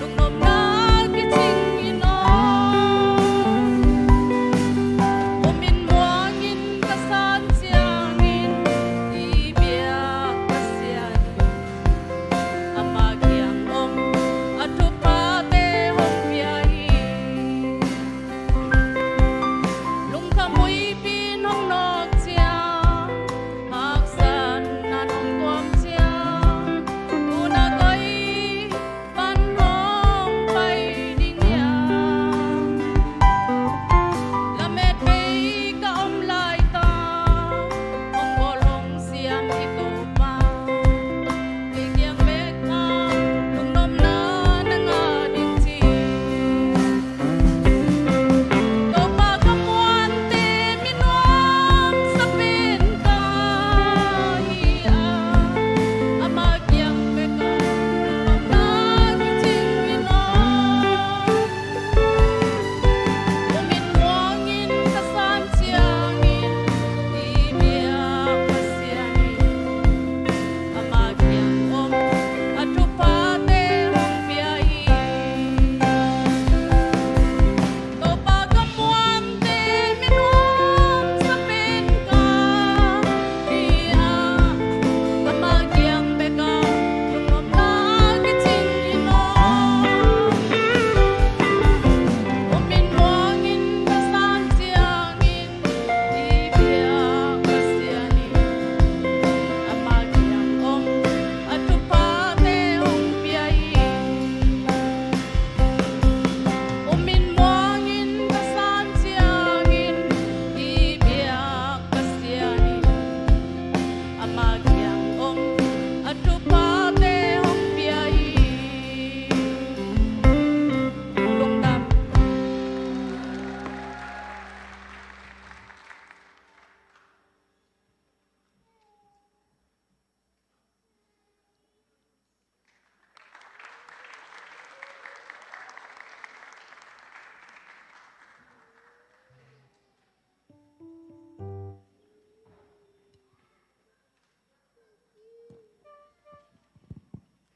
lungnuamna kicing in aw. Um in muang in ka san ciangin i biak ka sia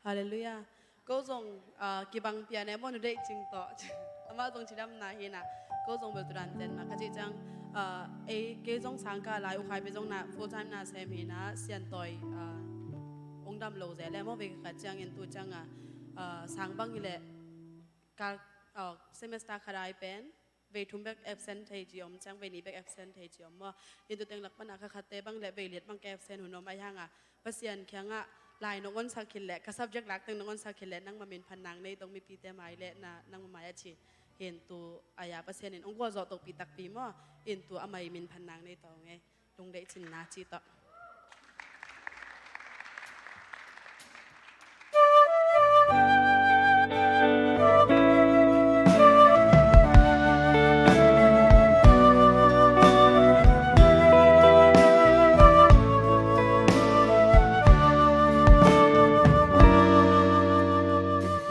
Halleluiah. Ko zong, ah, kibang pian e maw, nu deih cing tawh. Amah zong cidamna hi na. Ko zong bel tudan ten ma ka cih ciang, ah, ei, kei zong sangka lai, U Khai pi zong na full time na sem hi na, Sian Tawi, ah, ong dam lo zel e maw, vei khat ciangin tu ciang a, ah, sang bang hi leh ka, ah, semester khat ai pen vei thum bek absent thei ci om, ciang vei nih bek absent thei ci om maw. In tu teng lak pan a kha khatte bang leh vei liat bang ka absent hun om, ahi hang a Pasian kiangah lai nong onsak khit leh, ka subject lak teng nong onsak khit leh, nangma min phan nang nei tong, mipite mai leh na, nangma mai a ci. Hin tu a ya Pasian in ong gualzawh tohpi takpi maw. In tu a mai min phan nang nei tong e. Lungdeih cin na ci tawh.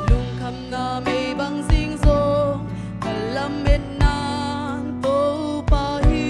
Lungkhamna mei bang zing zong ka lametna Topa hi.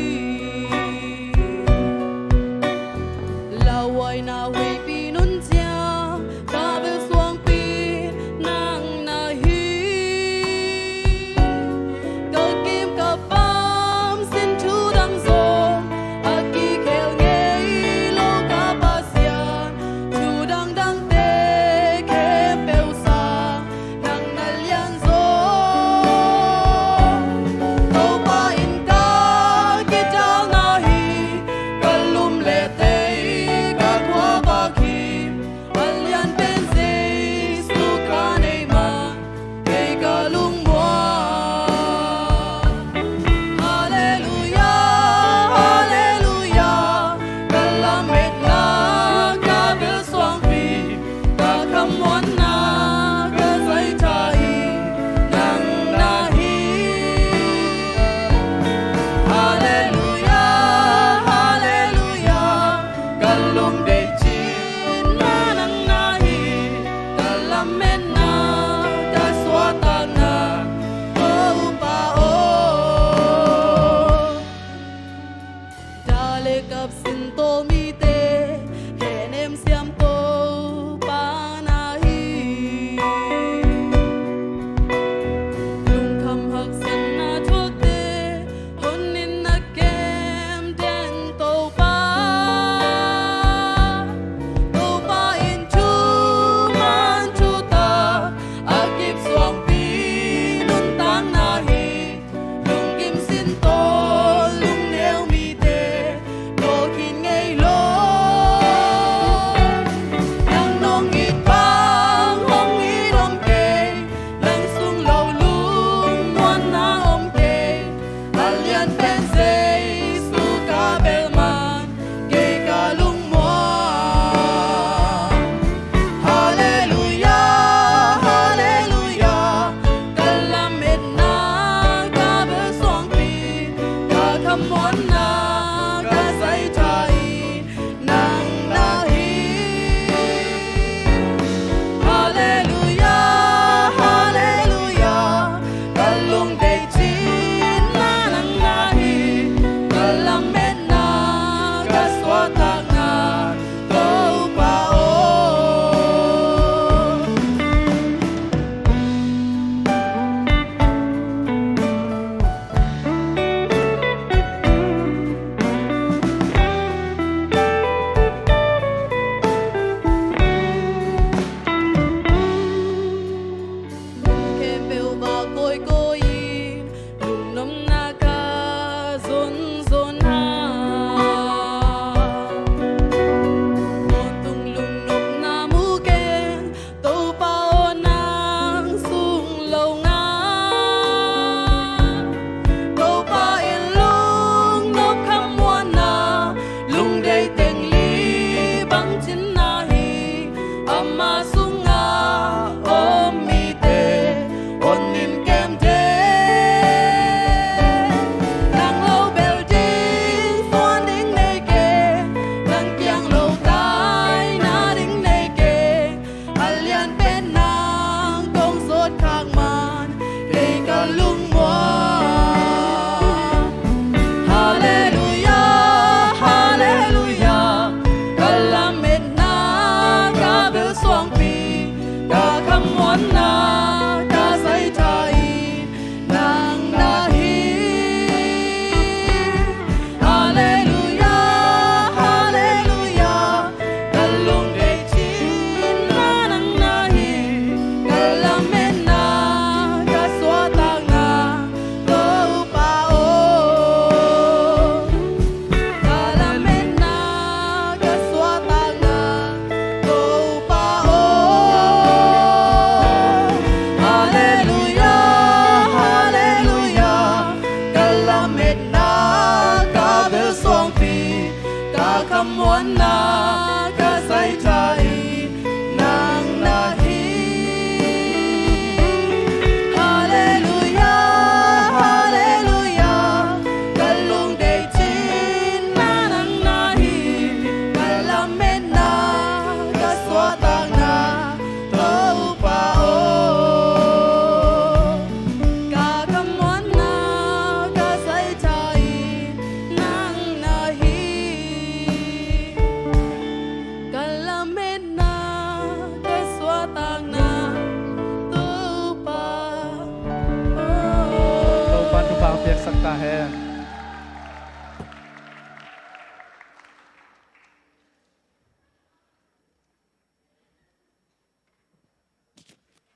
Sak ta hen.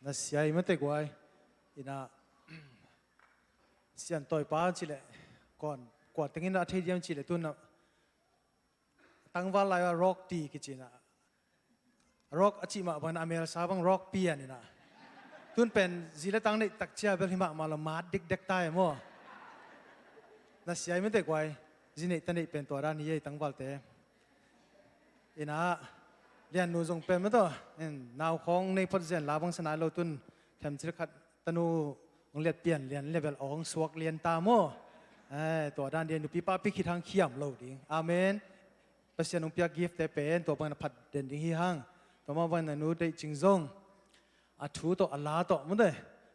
Na sia i mate guai. Ina sian toipa cileh kon kua tengin a thei diam cileh tun na tangval lai a rock ti kicina. Rock a cih mah bang a melsa bang rock pian ina. Tun pen zi le tang neih tak cia bel hi mahmah lo mat dikdek ta e maw. Na sia i mate guai. Zi neih ta neih pen tua dan hi ei tangvalte. Ina lian nu zong pen mataw. Nau khawng nei phot zen la bang sanai lo tun themcil khat tanu hong liat pian lian level awng suak lian ta maw. Tua dan dia nupi papi khit hang khiam lo ding. Amen. Pasian hong piak gift te pen tua bangin a phat den ding hi hang. Tua mah bangin a nu deih cing zong a thu tawh a la tawh mute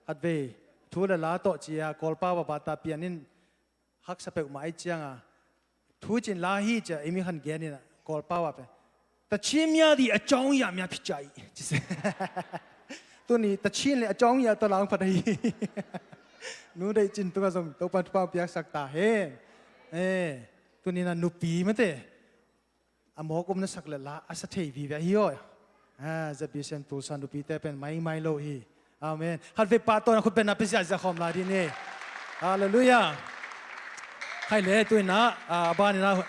khatvei thu le la tawh cia Kawlpau a bata pian in haksa peuhmah ai cianga thu cin la hi cia imi khan gen in a Kawlpau a pen ta chimia di a chong ya mia phichai ci se. Tuni ta chin le a chong ya tawh lang phat ahi. Nu deih cin tunga zong Topan thupha piaksak ta hen. Tuni na nupi mate a mawk um na sak le la a sa thei vive ahi aw. Zabi sem tulsa nupite pen maimai lo hi. Amen. Khatvei pa tawna khutbetna pia ziahziah khawm lai dih ni. Halleluiah. Khai le tuina a banina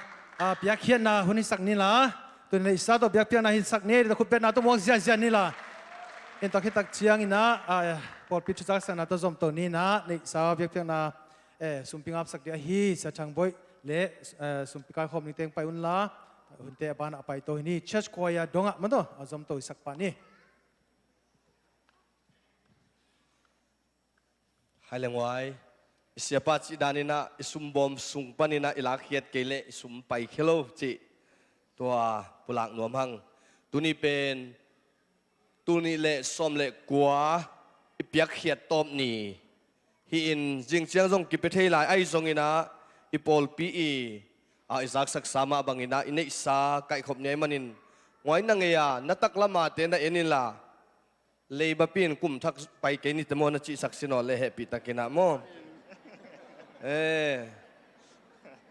piakkhiatna hun hisak ni la. Tuina neihsa tawh biakpiakna hisak ni. Khutbetna tawh muak ziahziah ni la. Intak hitak ciangina pawlpi thuzaksakna tawh zomto nina neihsa biakpiakna sumpi ngapsak dih ahi Sia Thang Boih le sumpi kaikhawm ningteng pai unla hunte a banah a paito hi ni. Church choir dongah mataw a zomto i sak pah ni. Hai le nguai. I siapa cih daninah i sumbawm sung paninah i lakkhiat kei leh i sum paikhia lo cih tua pulak nuam hang. Tuni pen tul nih le sawm le kua i piakkhiat tawp ni hi-in zing ciang zong kipia thei lai ahi zonginah i pawlpi i a i zaksaksa mah banginah i neihsa kaihkhop ni ahi manin nguai na ngei a na taklamate na en inla leibapi in kum thak pai kei nite maw na cihsak sinaw le hehpihtakinah maw?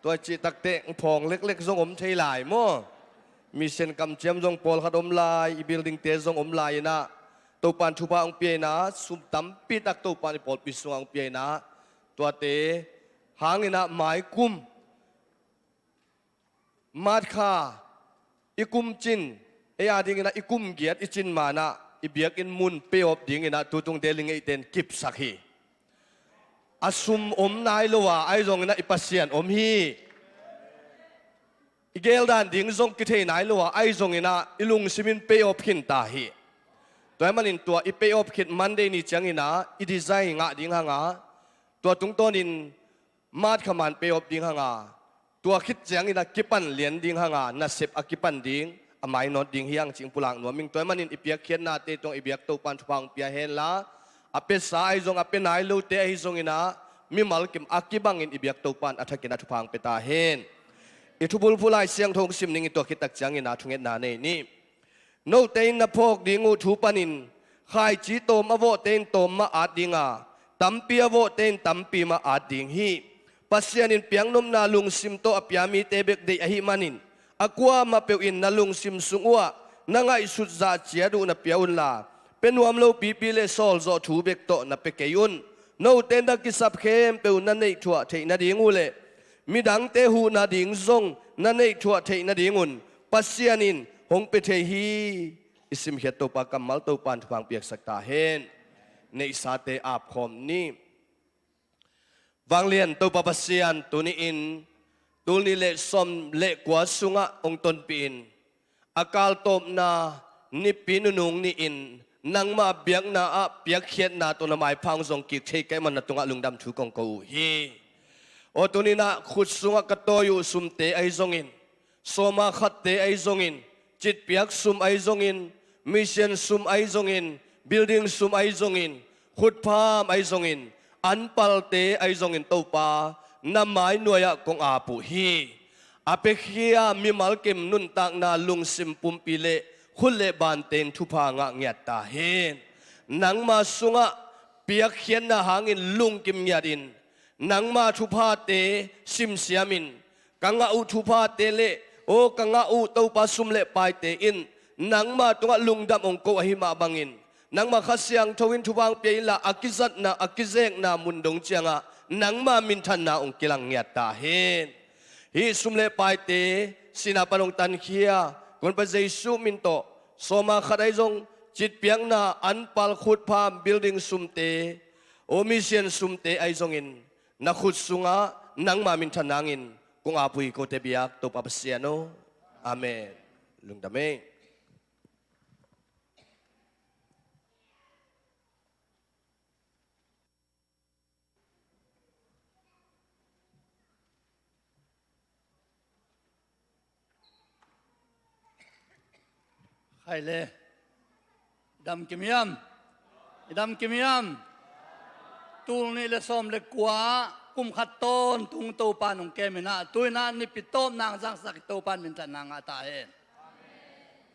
Tua cihtakteh phawng leklek zong om thei lai maw? Mission kamciam zong pawlkhat om lai i buildingte zong om lai inah Topan thupha hong pia inah sum tampitak Topan i pawlpi sungah hong pia inah tuate hanginah maikum March kha i kum cin ei a dinginah i kum giat i cin manah i biakinn mun pay off dinginah tutung Delhi ngeihte in kipsak hi. A sum om nai lo a ahi zonginah i Pasian om hi. I geldan ding zong kithei nai lo a ahi zonginah i lungsimin pay off khinta hi. Tua hi manin tua i pay off khit Monday ni cianginah i design ngah ding hanga tua tungtawnin March kha man pay off ding hanga tua khit ciangin a kipan lian ding hanga nasep a kipan ding a mainawt ding hi hang cih pulak nuam ing. Tua hi manin i piakkhiatnate tungah i biak Topan thupha hong pia henla a piasa ahi zong a pia nai lote ahi zonginah mimal kim a kibangin i biak Topan a thakin a thupha hong pia ta hen. I thubulphu Lai Siangtho hong sim ning i tua khit tak ciangin a thungetna nei ni. Note in na phawk ding uh thu panin khaici tawm a vawhte in tawm mah at dinga tampi a vawhte in tampi mah at ding hi. Pasian in piaknopna lungsim tawh a pia mite bek deih ahi manin a kuamah peuh in na lungsim sung uhah na ngaihsut zah ciat uh na pia unla pia nuam lo pipi le sawlzawh thu bek tawh na pia kei un. Note na kisap khempeuh na neihthuah theih nading uh le midangte huh nading zong na neihthuah theih nadingun Pasian in hong pia thei hi. I simkhiat Topa kammal Topan thupha hong piaksak ta hen. Neihsate apkhawm ni. Vanglian Topa Pasian tuni-in tul nih le sawm le kua sungah hong tonpih in a kaltawpna nipi nunung ni-in nangmah biakna ah piakkhiatna tawh na maipha hong zong kik thei ka hih man na tungah lungdam thu kong ko uh hi. Aw tuninah khut sungah ka tawi uh sumte ahi zongin sawma khatte ahi zongin citpiak sum ahi zongin mission sum ahi zongin building sum ahi zongin khutpham ahi zongin anpalte ahi zongin Topa na mai nuai-ah kong ap uh hi. A piakhia mimal kim nuntakna lungsim pumpi le khut le bante in thupha ngah ngiat ta hen. Nangma sungah piakkhiatna hangin lungkim ngiatin nangma thuphate simsiamin, ka ngah uh thuphate le aw ka ngah uh Topa sum le paite in nangma tungah lungdam hong ko ahi mah bangin, nangma Kha Siangtho in thupha hong pia inla, a kizatna a kizekna mun dong ciangah nangma minthanna hong kilang ngiat ta hen. Hih sum le paite sihna pan hong tankhia Kuanpa Jesuh min tawh, sawma khat ahi zong, citpiakna, anpal, khutpham, building sumte, aw mission sumte ahi zongin, na khut sungah nangma minthan nangin kong ap uh hi, kote biak Topa Pasian aw. Amen. Lungdam ei. Khai le. Dam kim hiam? I dam kim hiam? Tul nih le sawm le kua, kum khat tawntung Topa nong kem inah, tu inah nipi tawp nang zangsak Topa in minthanna ngah ta hen.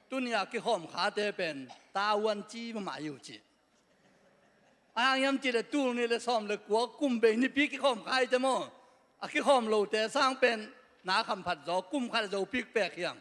Tuni a kikhawm khate pen tavuan ci mahmah hi uh ci. A hang hiam cih leh tul nih le sawm le kua kum bei nipi kikhawm kha hi te maw. A kikhawm lote sang pen na khamphat zaw, kum khat a zo pikpek hiang.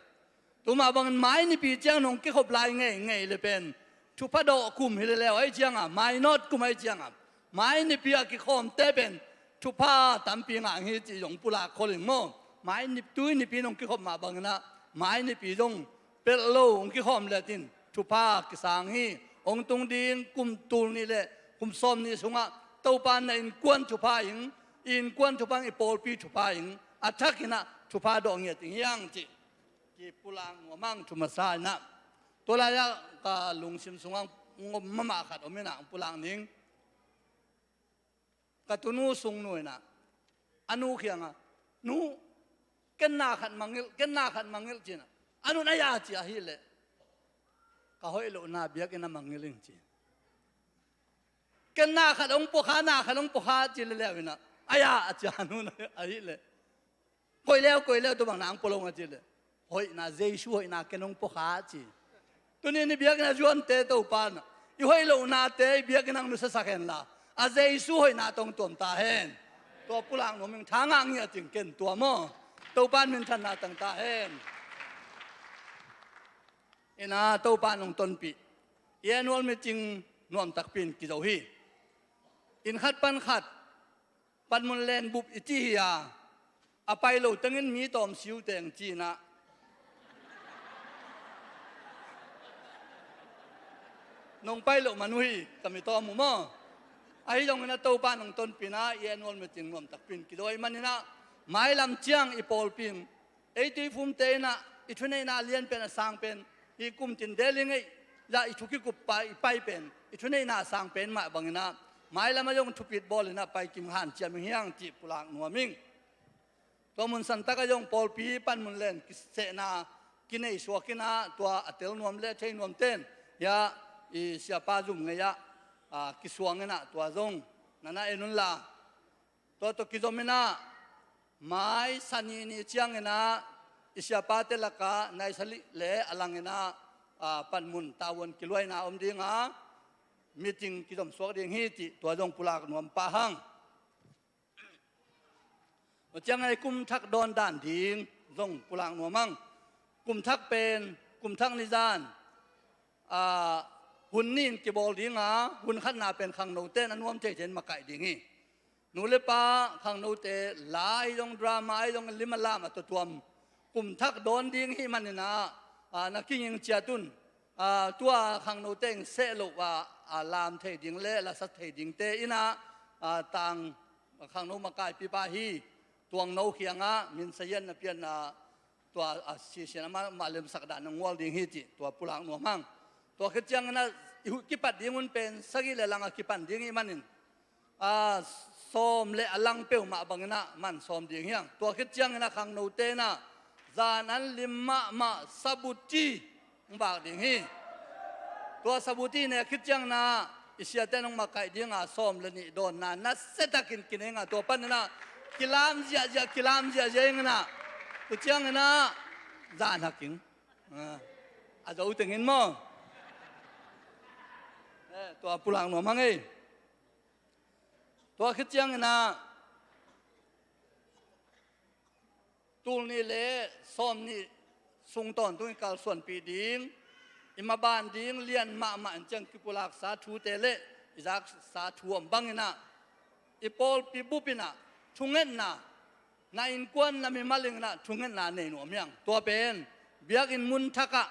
Tumah bangin mai nipi ciang nong kikhop lai ngeingei le pen thupha dawh kum hi leleu ahi cianga, mainawt kum ahi cianga, mai nipi a kikhawmte pen thupha tampi ngah hi cih zong pulak khol in maw. Mai nip, tui nipi nong kikhop mah banginah mai nipi zong pelh lo hong kikhawm letin thupha kisang hi. Hong tung ding kum tul nih le kum sawm nih sungah Topa na innkuan thupha ing, i innkuan thupha ing, i pawlpi thupha ing, a thakinah thupha dawh ngiat ing hiang cih kipulak nuam ang. Thu masa inah, tua lai-ah ka lungsim sungah ngom mahmah khat om inah pulak ning. Ka tunu sungnu inah a nu kiangah, "Nu, ken na khat mangngilh, ken na khat mangngilh," ci inah, a nun, "Ai-a," ci ahileh, "Ka hoih lohna biakinn ah mangngilh ing," ci. "Ken na khat hong pua kha, na khat hong pua kha," ci leleu inah, "Ai-a," a ci a nun ahileh, "Koih leu, koih leu, tua bang na hong pua lo ing," a cih leh, "Hoihna, Jesu hoihna ken hong pua kha," a ci. Tuni in i biakinn a zuante Topa in i hoih lohnate i biakinn ah nusiasak henla, a Jesu hoihna tawh hong tuam ta hen. Tua pulak nuam ing. Tha ngah ngiat ing, ken tua maw. Topa in minthanna tang ta hen. Inah Topa in hong tonpih i annual meeting nuamtakpi in kizo hi. Inn khat pan khat panmun len bup i ci hi a, a pai lo tengin mi tawm siu teng ci inah, nong pai loh man uh hi, ka mi tawm uh maw. Ahi zongin a Topa in hong tonpih inah i annual meeting nuamtakpi in kizo ahih maninah, mailam ciang i pawlpi in, ei tuiphumte inah i thuneihna lianpen a sang pen, hih kum tin Delhi ngeih zah i thu kikuppa i pai pen, i thuneihna a sang pen mah banginah, mailam ah zong thupit bawl inah pai kim hanciam ing hiang cih pulak nuam ing. Tua mun santak ah zong pawlpi panmun len kisehna kinei suak inah, tua a tel nuam le a thei nuamten hiah i siapa zum ngei ah, a, kisuang inah tua zong nana en unla. Tua tawh kizom inah, mai Sani ni ciang inah i siapate lakah nai sali le a lang inah, a, panmun tavuan kiluaina om ding a, meeting kizom suak ding hi cih tua zong pulak nuam pah hang. Tua ciangin i kum thak dawn dan ding zong pulak nuam hang. Kum thak pen, kum thak nizan, a, hun nih in kibawl ding a, hun khatna pen khangnote in a nuam theithei in makaih ding hi. Nu le pa, khangnote la ahi zong, drama ahi zong, lim a lam a tuamtuam kum thak dawn ding hi maninah, a, na kinging ciat un. A, tua khangnote in seh loh a, a lam thei ding le la sa thei dingte inah, a, tang khangno makaipipa hi. Tuangno kiangah min sazian na pianna tua a sisian amah mah lemsak dan a ngual ding hi cih tua pulak nuam hang. Tua khit ciangin a i hu-, kipat ding hun pen sagih le lang a kipan ding ih manin, a, sawm le a lang peuhmah bangin a man sawm ding hiang. Tua khit ciangin a khangnote in a zan an lim mahmah sabuti hong bak ding hi. Tua sabuti nek khit ciangin a i siate in hong makaih ding a sawm le nih dawnna nasia takin kinei ing a, tua panin a kilam ziahziah, kilam ziahziah ing in a, tua ciangin a zan hak ing. A, a zo tengin maw? Eh, tua pulak nuam hang ei. Tua khit ciangin a Tul nih le sawm nih sung tawntung i kalsuanpih ding, i maban ding lian mahmah in ciang kipulaksa thute le i zaksa thu om bangin ah, i pawlpi bup in ah thungetna, na innkuan na mimal in ah thungetna nei nuam hiang. Tua pen biakinn mun thak ah,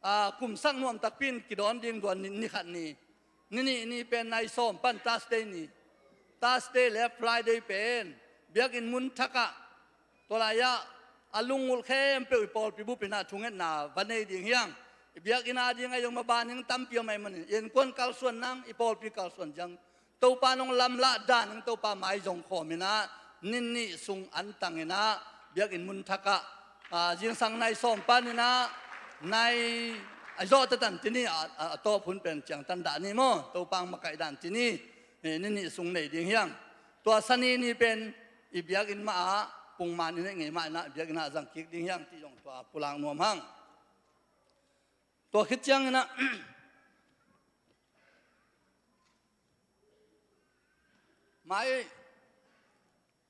aa, kumsak nuam takpi in kidawn ding duan ni, ni khat ni. Ni nih ni pen nai sawm pan Thursday ni. Thursday le Friday pen biakinn mun thak ah, tua lai ah a lungulh khempeuh i pawlpi bup in ah thungetna va nei ding hiang. I biakinn a ding a zong maban ding tampi om ahih manin, i innkuan kalsuan nang, i pawlpi kalsuan ciang Topa nong lamlah dan in Topa mai zong khawm in ah, ni nih sung antang in ah, biakinn mun thak ah, aa, zingsang nai sawm pan in ah, nai a zawh tatan ti ni, a, a, a tawp hun pen ciangtan dah ni maw, Topa makaih dan ti ni, eh, ni nih sung nei ding hiang. Tua Sani ni pen i biakinn mah ah pungman i neih ngei mah in ah, biakinn ah zang kik ding hiang ti zong tua pulak nuam hang. Tua khit ciangin ah, mai,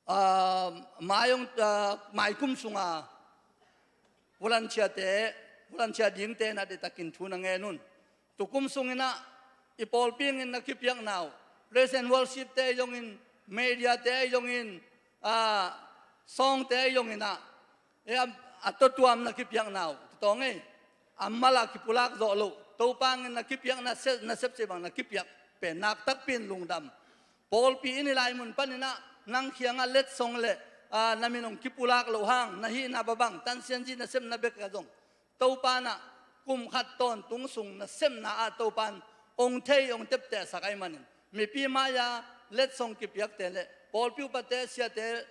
aa, mai hong, aa, mai kum sunga volunteer-te, volunteer dingte na deihtakin thu na ngen un. Tu kum sungin ah i pawlpi in na kipiakna uh, praise and worship-te ahi zongin, media-te ahi zongin, aa, sawngte ahi zongin ah, e, a, a tuamtuam na kipiakna uh, tutawng ei, a mal ah kipulak zawh loh, Topa in na kipiakna se, na sepseh bang na kipiak pen nak takpi in lungdam. Pawlpi in i lai mun pan in ah nang kiangah letsong le, aa, na min hong kipulak loh hang, na hihna babang, tansianzi na sepna bek ah zong Topa in ah kum khat tawntung sung na sepna ah Topa in hong thei, hong teptehsak ahih manin, mipi mai-a letsong kipiakte le pawlpi upate, siate,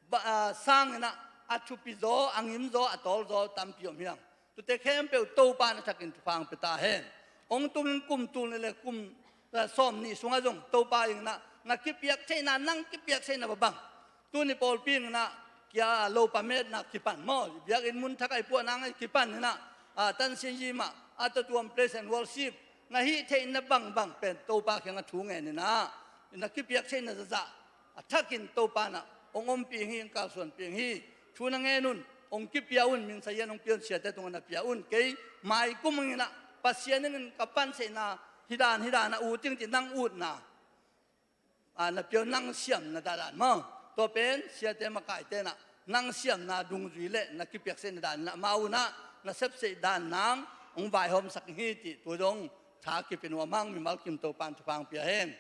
ba, aa, sangin ah a thupi zaw, a ngim zaw, a tawl zaw tampi om hiang. Tute khempeuh Topa in a thakin thupha hong pia ta hen. Hong tungin kum tul nih le kum, aa, sawm nih sungah zong Topa in ah na kipiak theihna, nang kipiak theihna babang, tuni pawlpi in ah kia lopa metna kipan maw, biakinn mun thak ah i puahna ngai kipan in ah, aa, tansianzi mah, a tuamtuam praise and worship na hih theihna bangbang pen Topa kiangah thu ngen in ah, na kipiak theihna zahzah a thakin Topa in ah hong ompih hi, hong kalsuanpih hi. Thu na ngen un, hong kipia un, min sa-in hong pia un, siate tungah na pia un. Kei mai kum in ah Pasian in ka panseihna hi dan, hi dan a ut ing cih nang utna, aa, na pia un, nang siamna dan dan maw. Tua pen siate makaite in ah nang siamna dungzui le na kipiaksaihna dan in ah amau in ah na sepsaih dan nang hong vaihawmsak hi cih tu zong tha kipia nuam hang. Mimal kim Topa in thupha hong pia hen.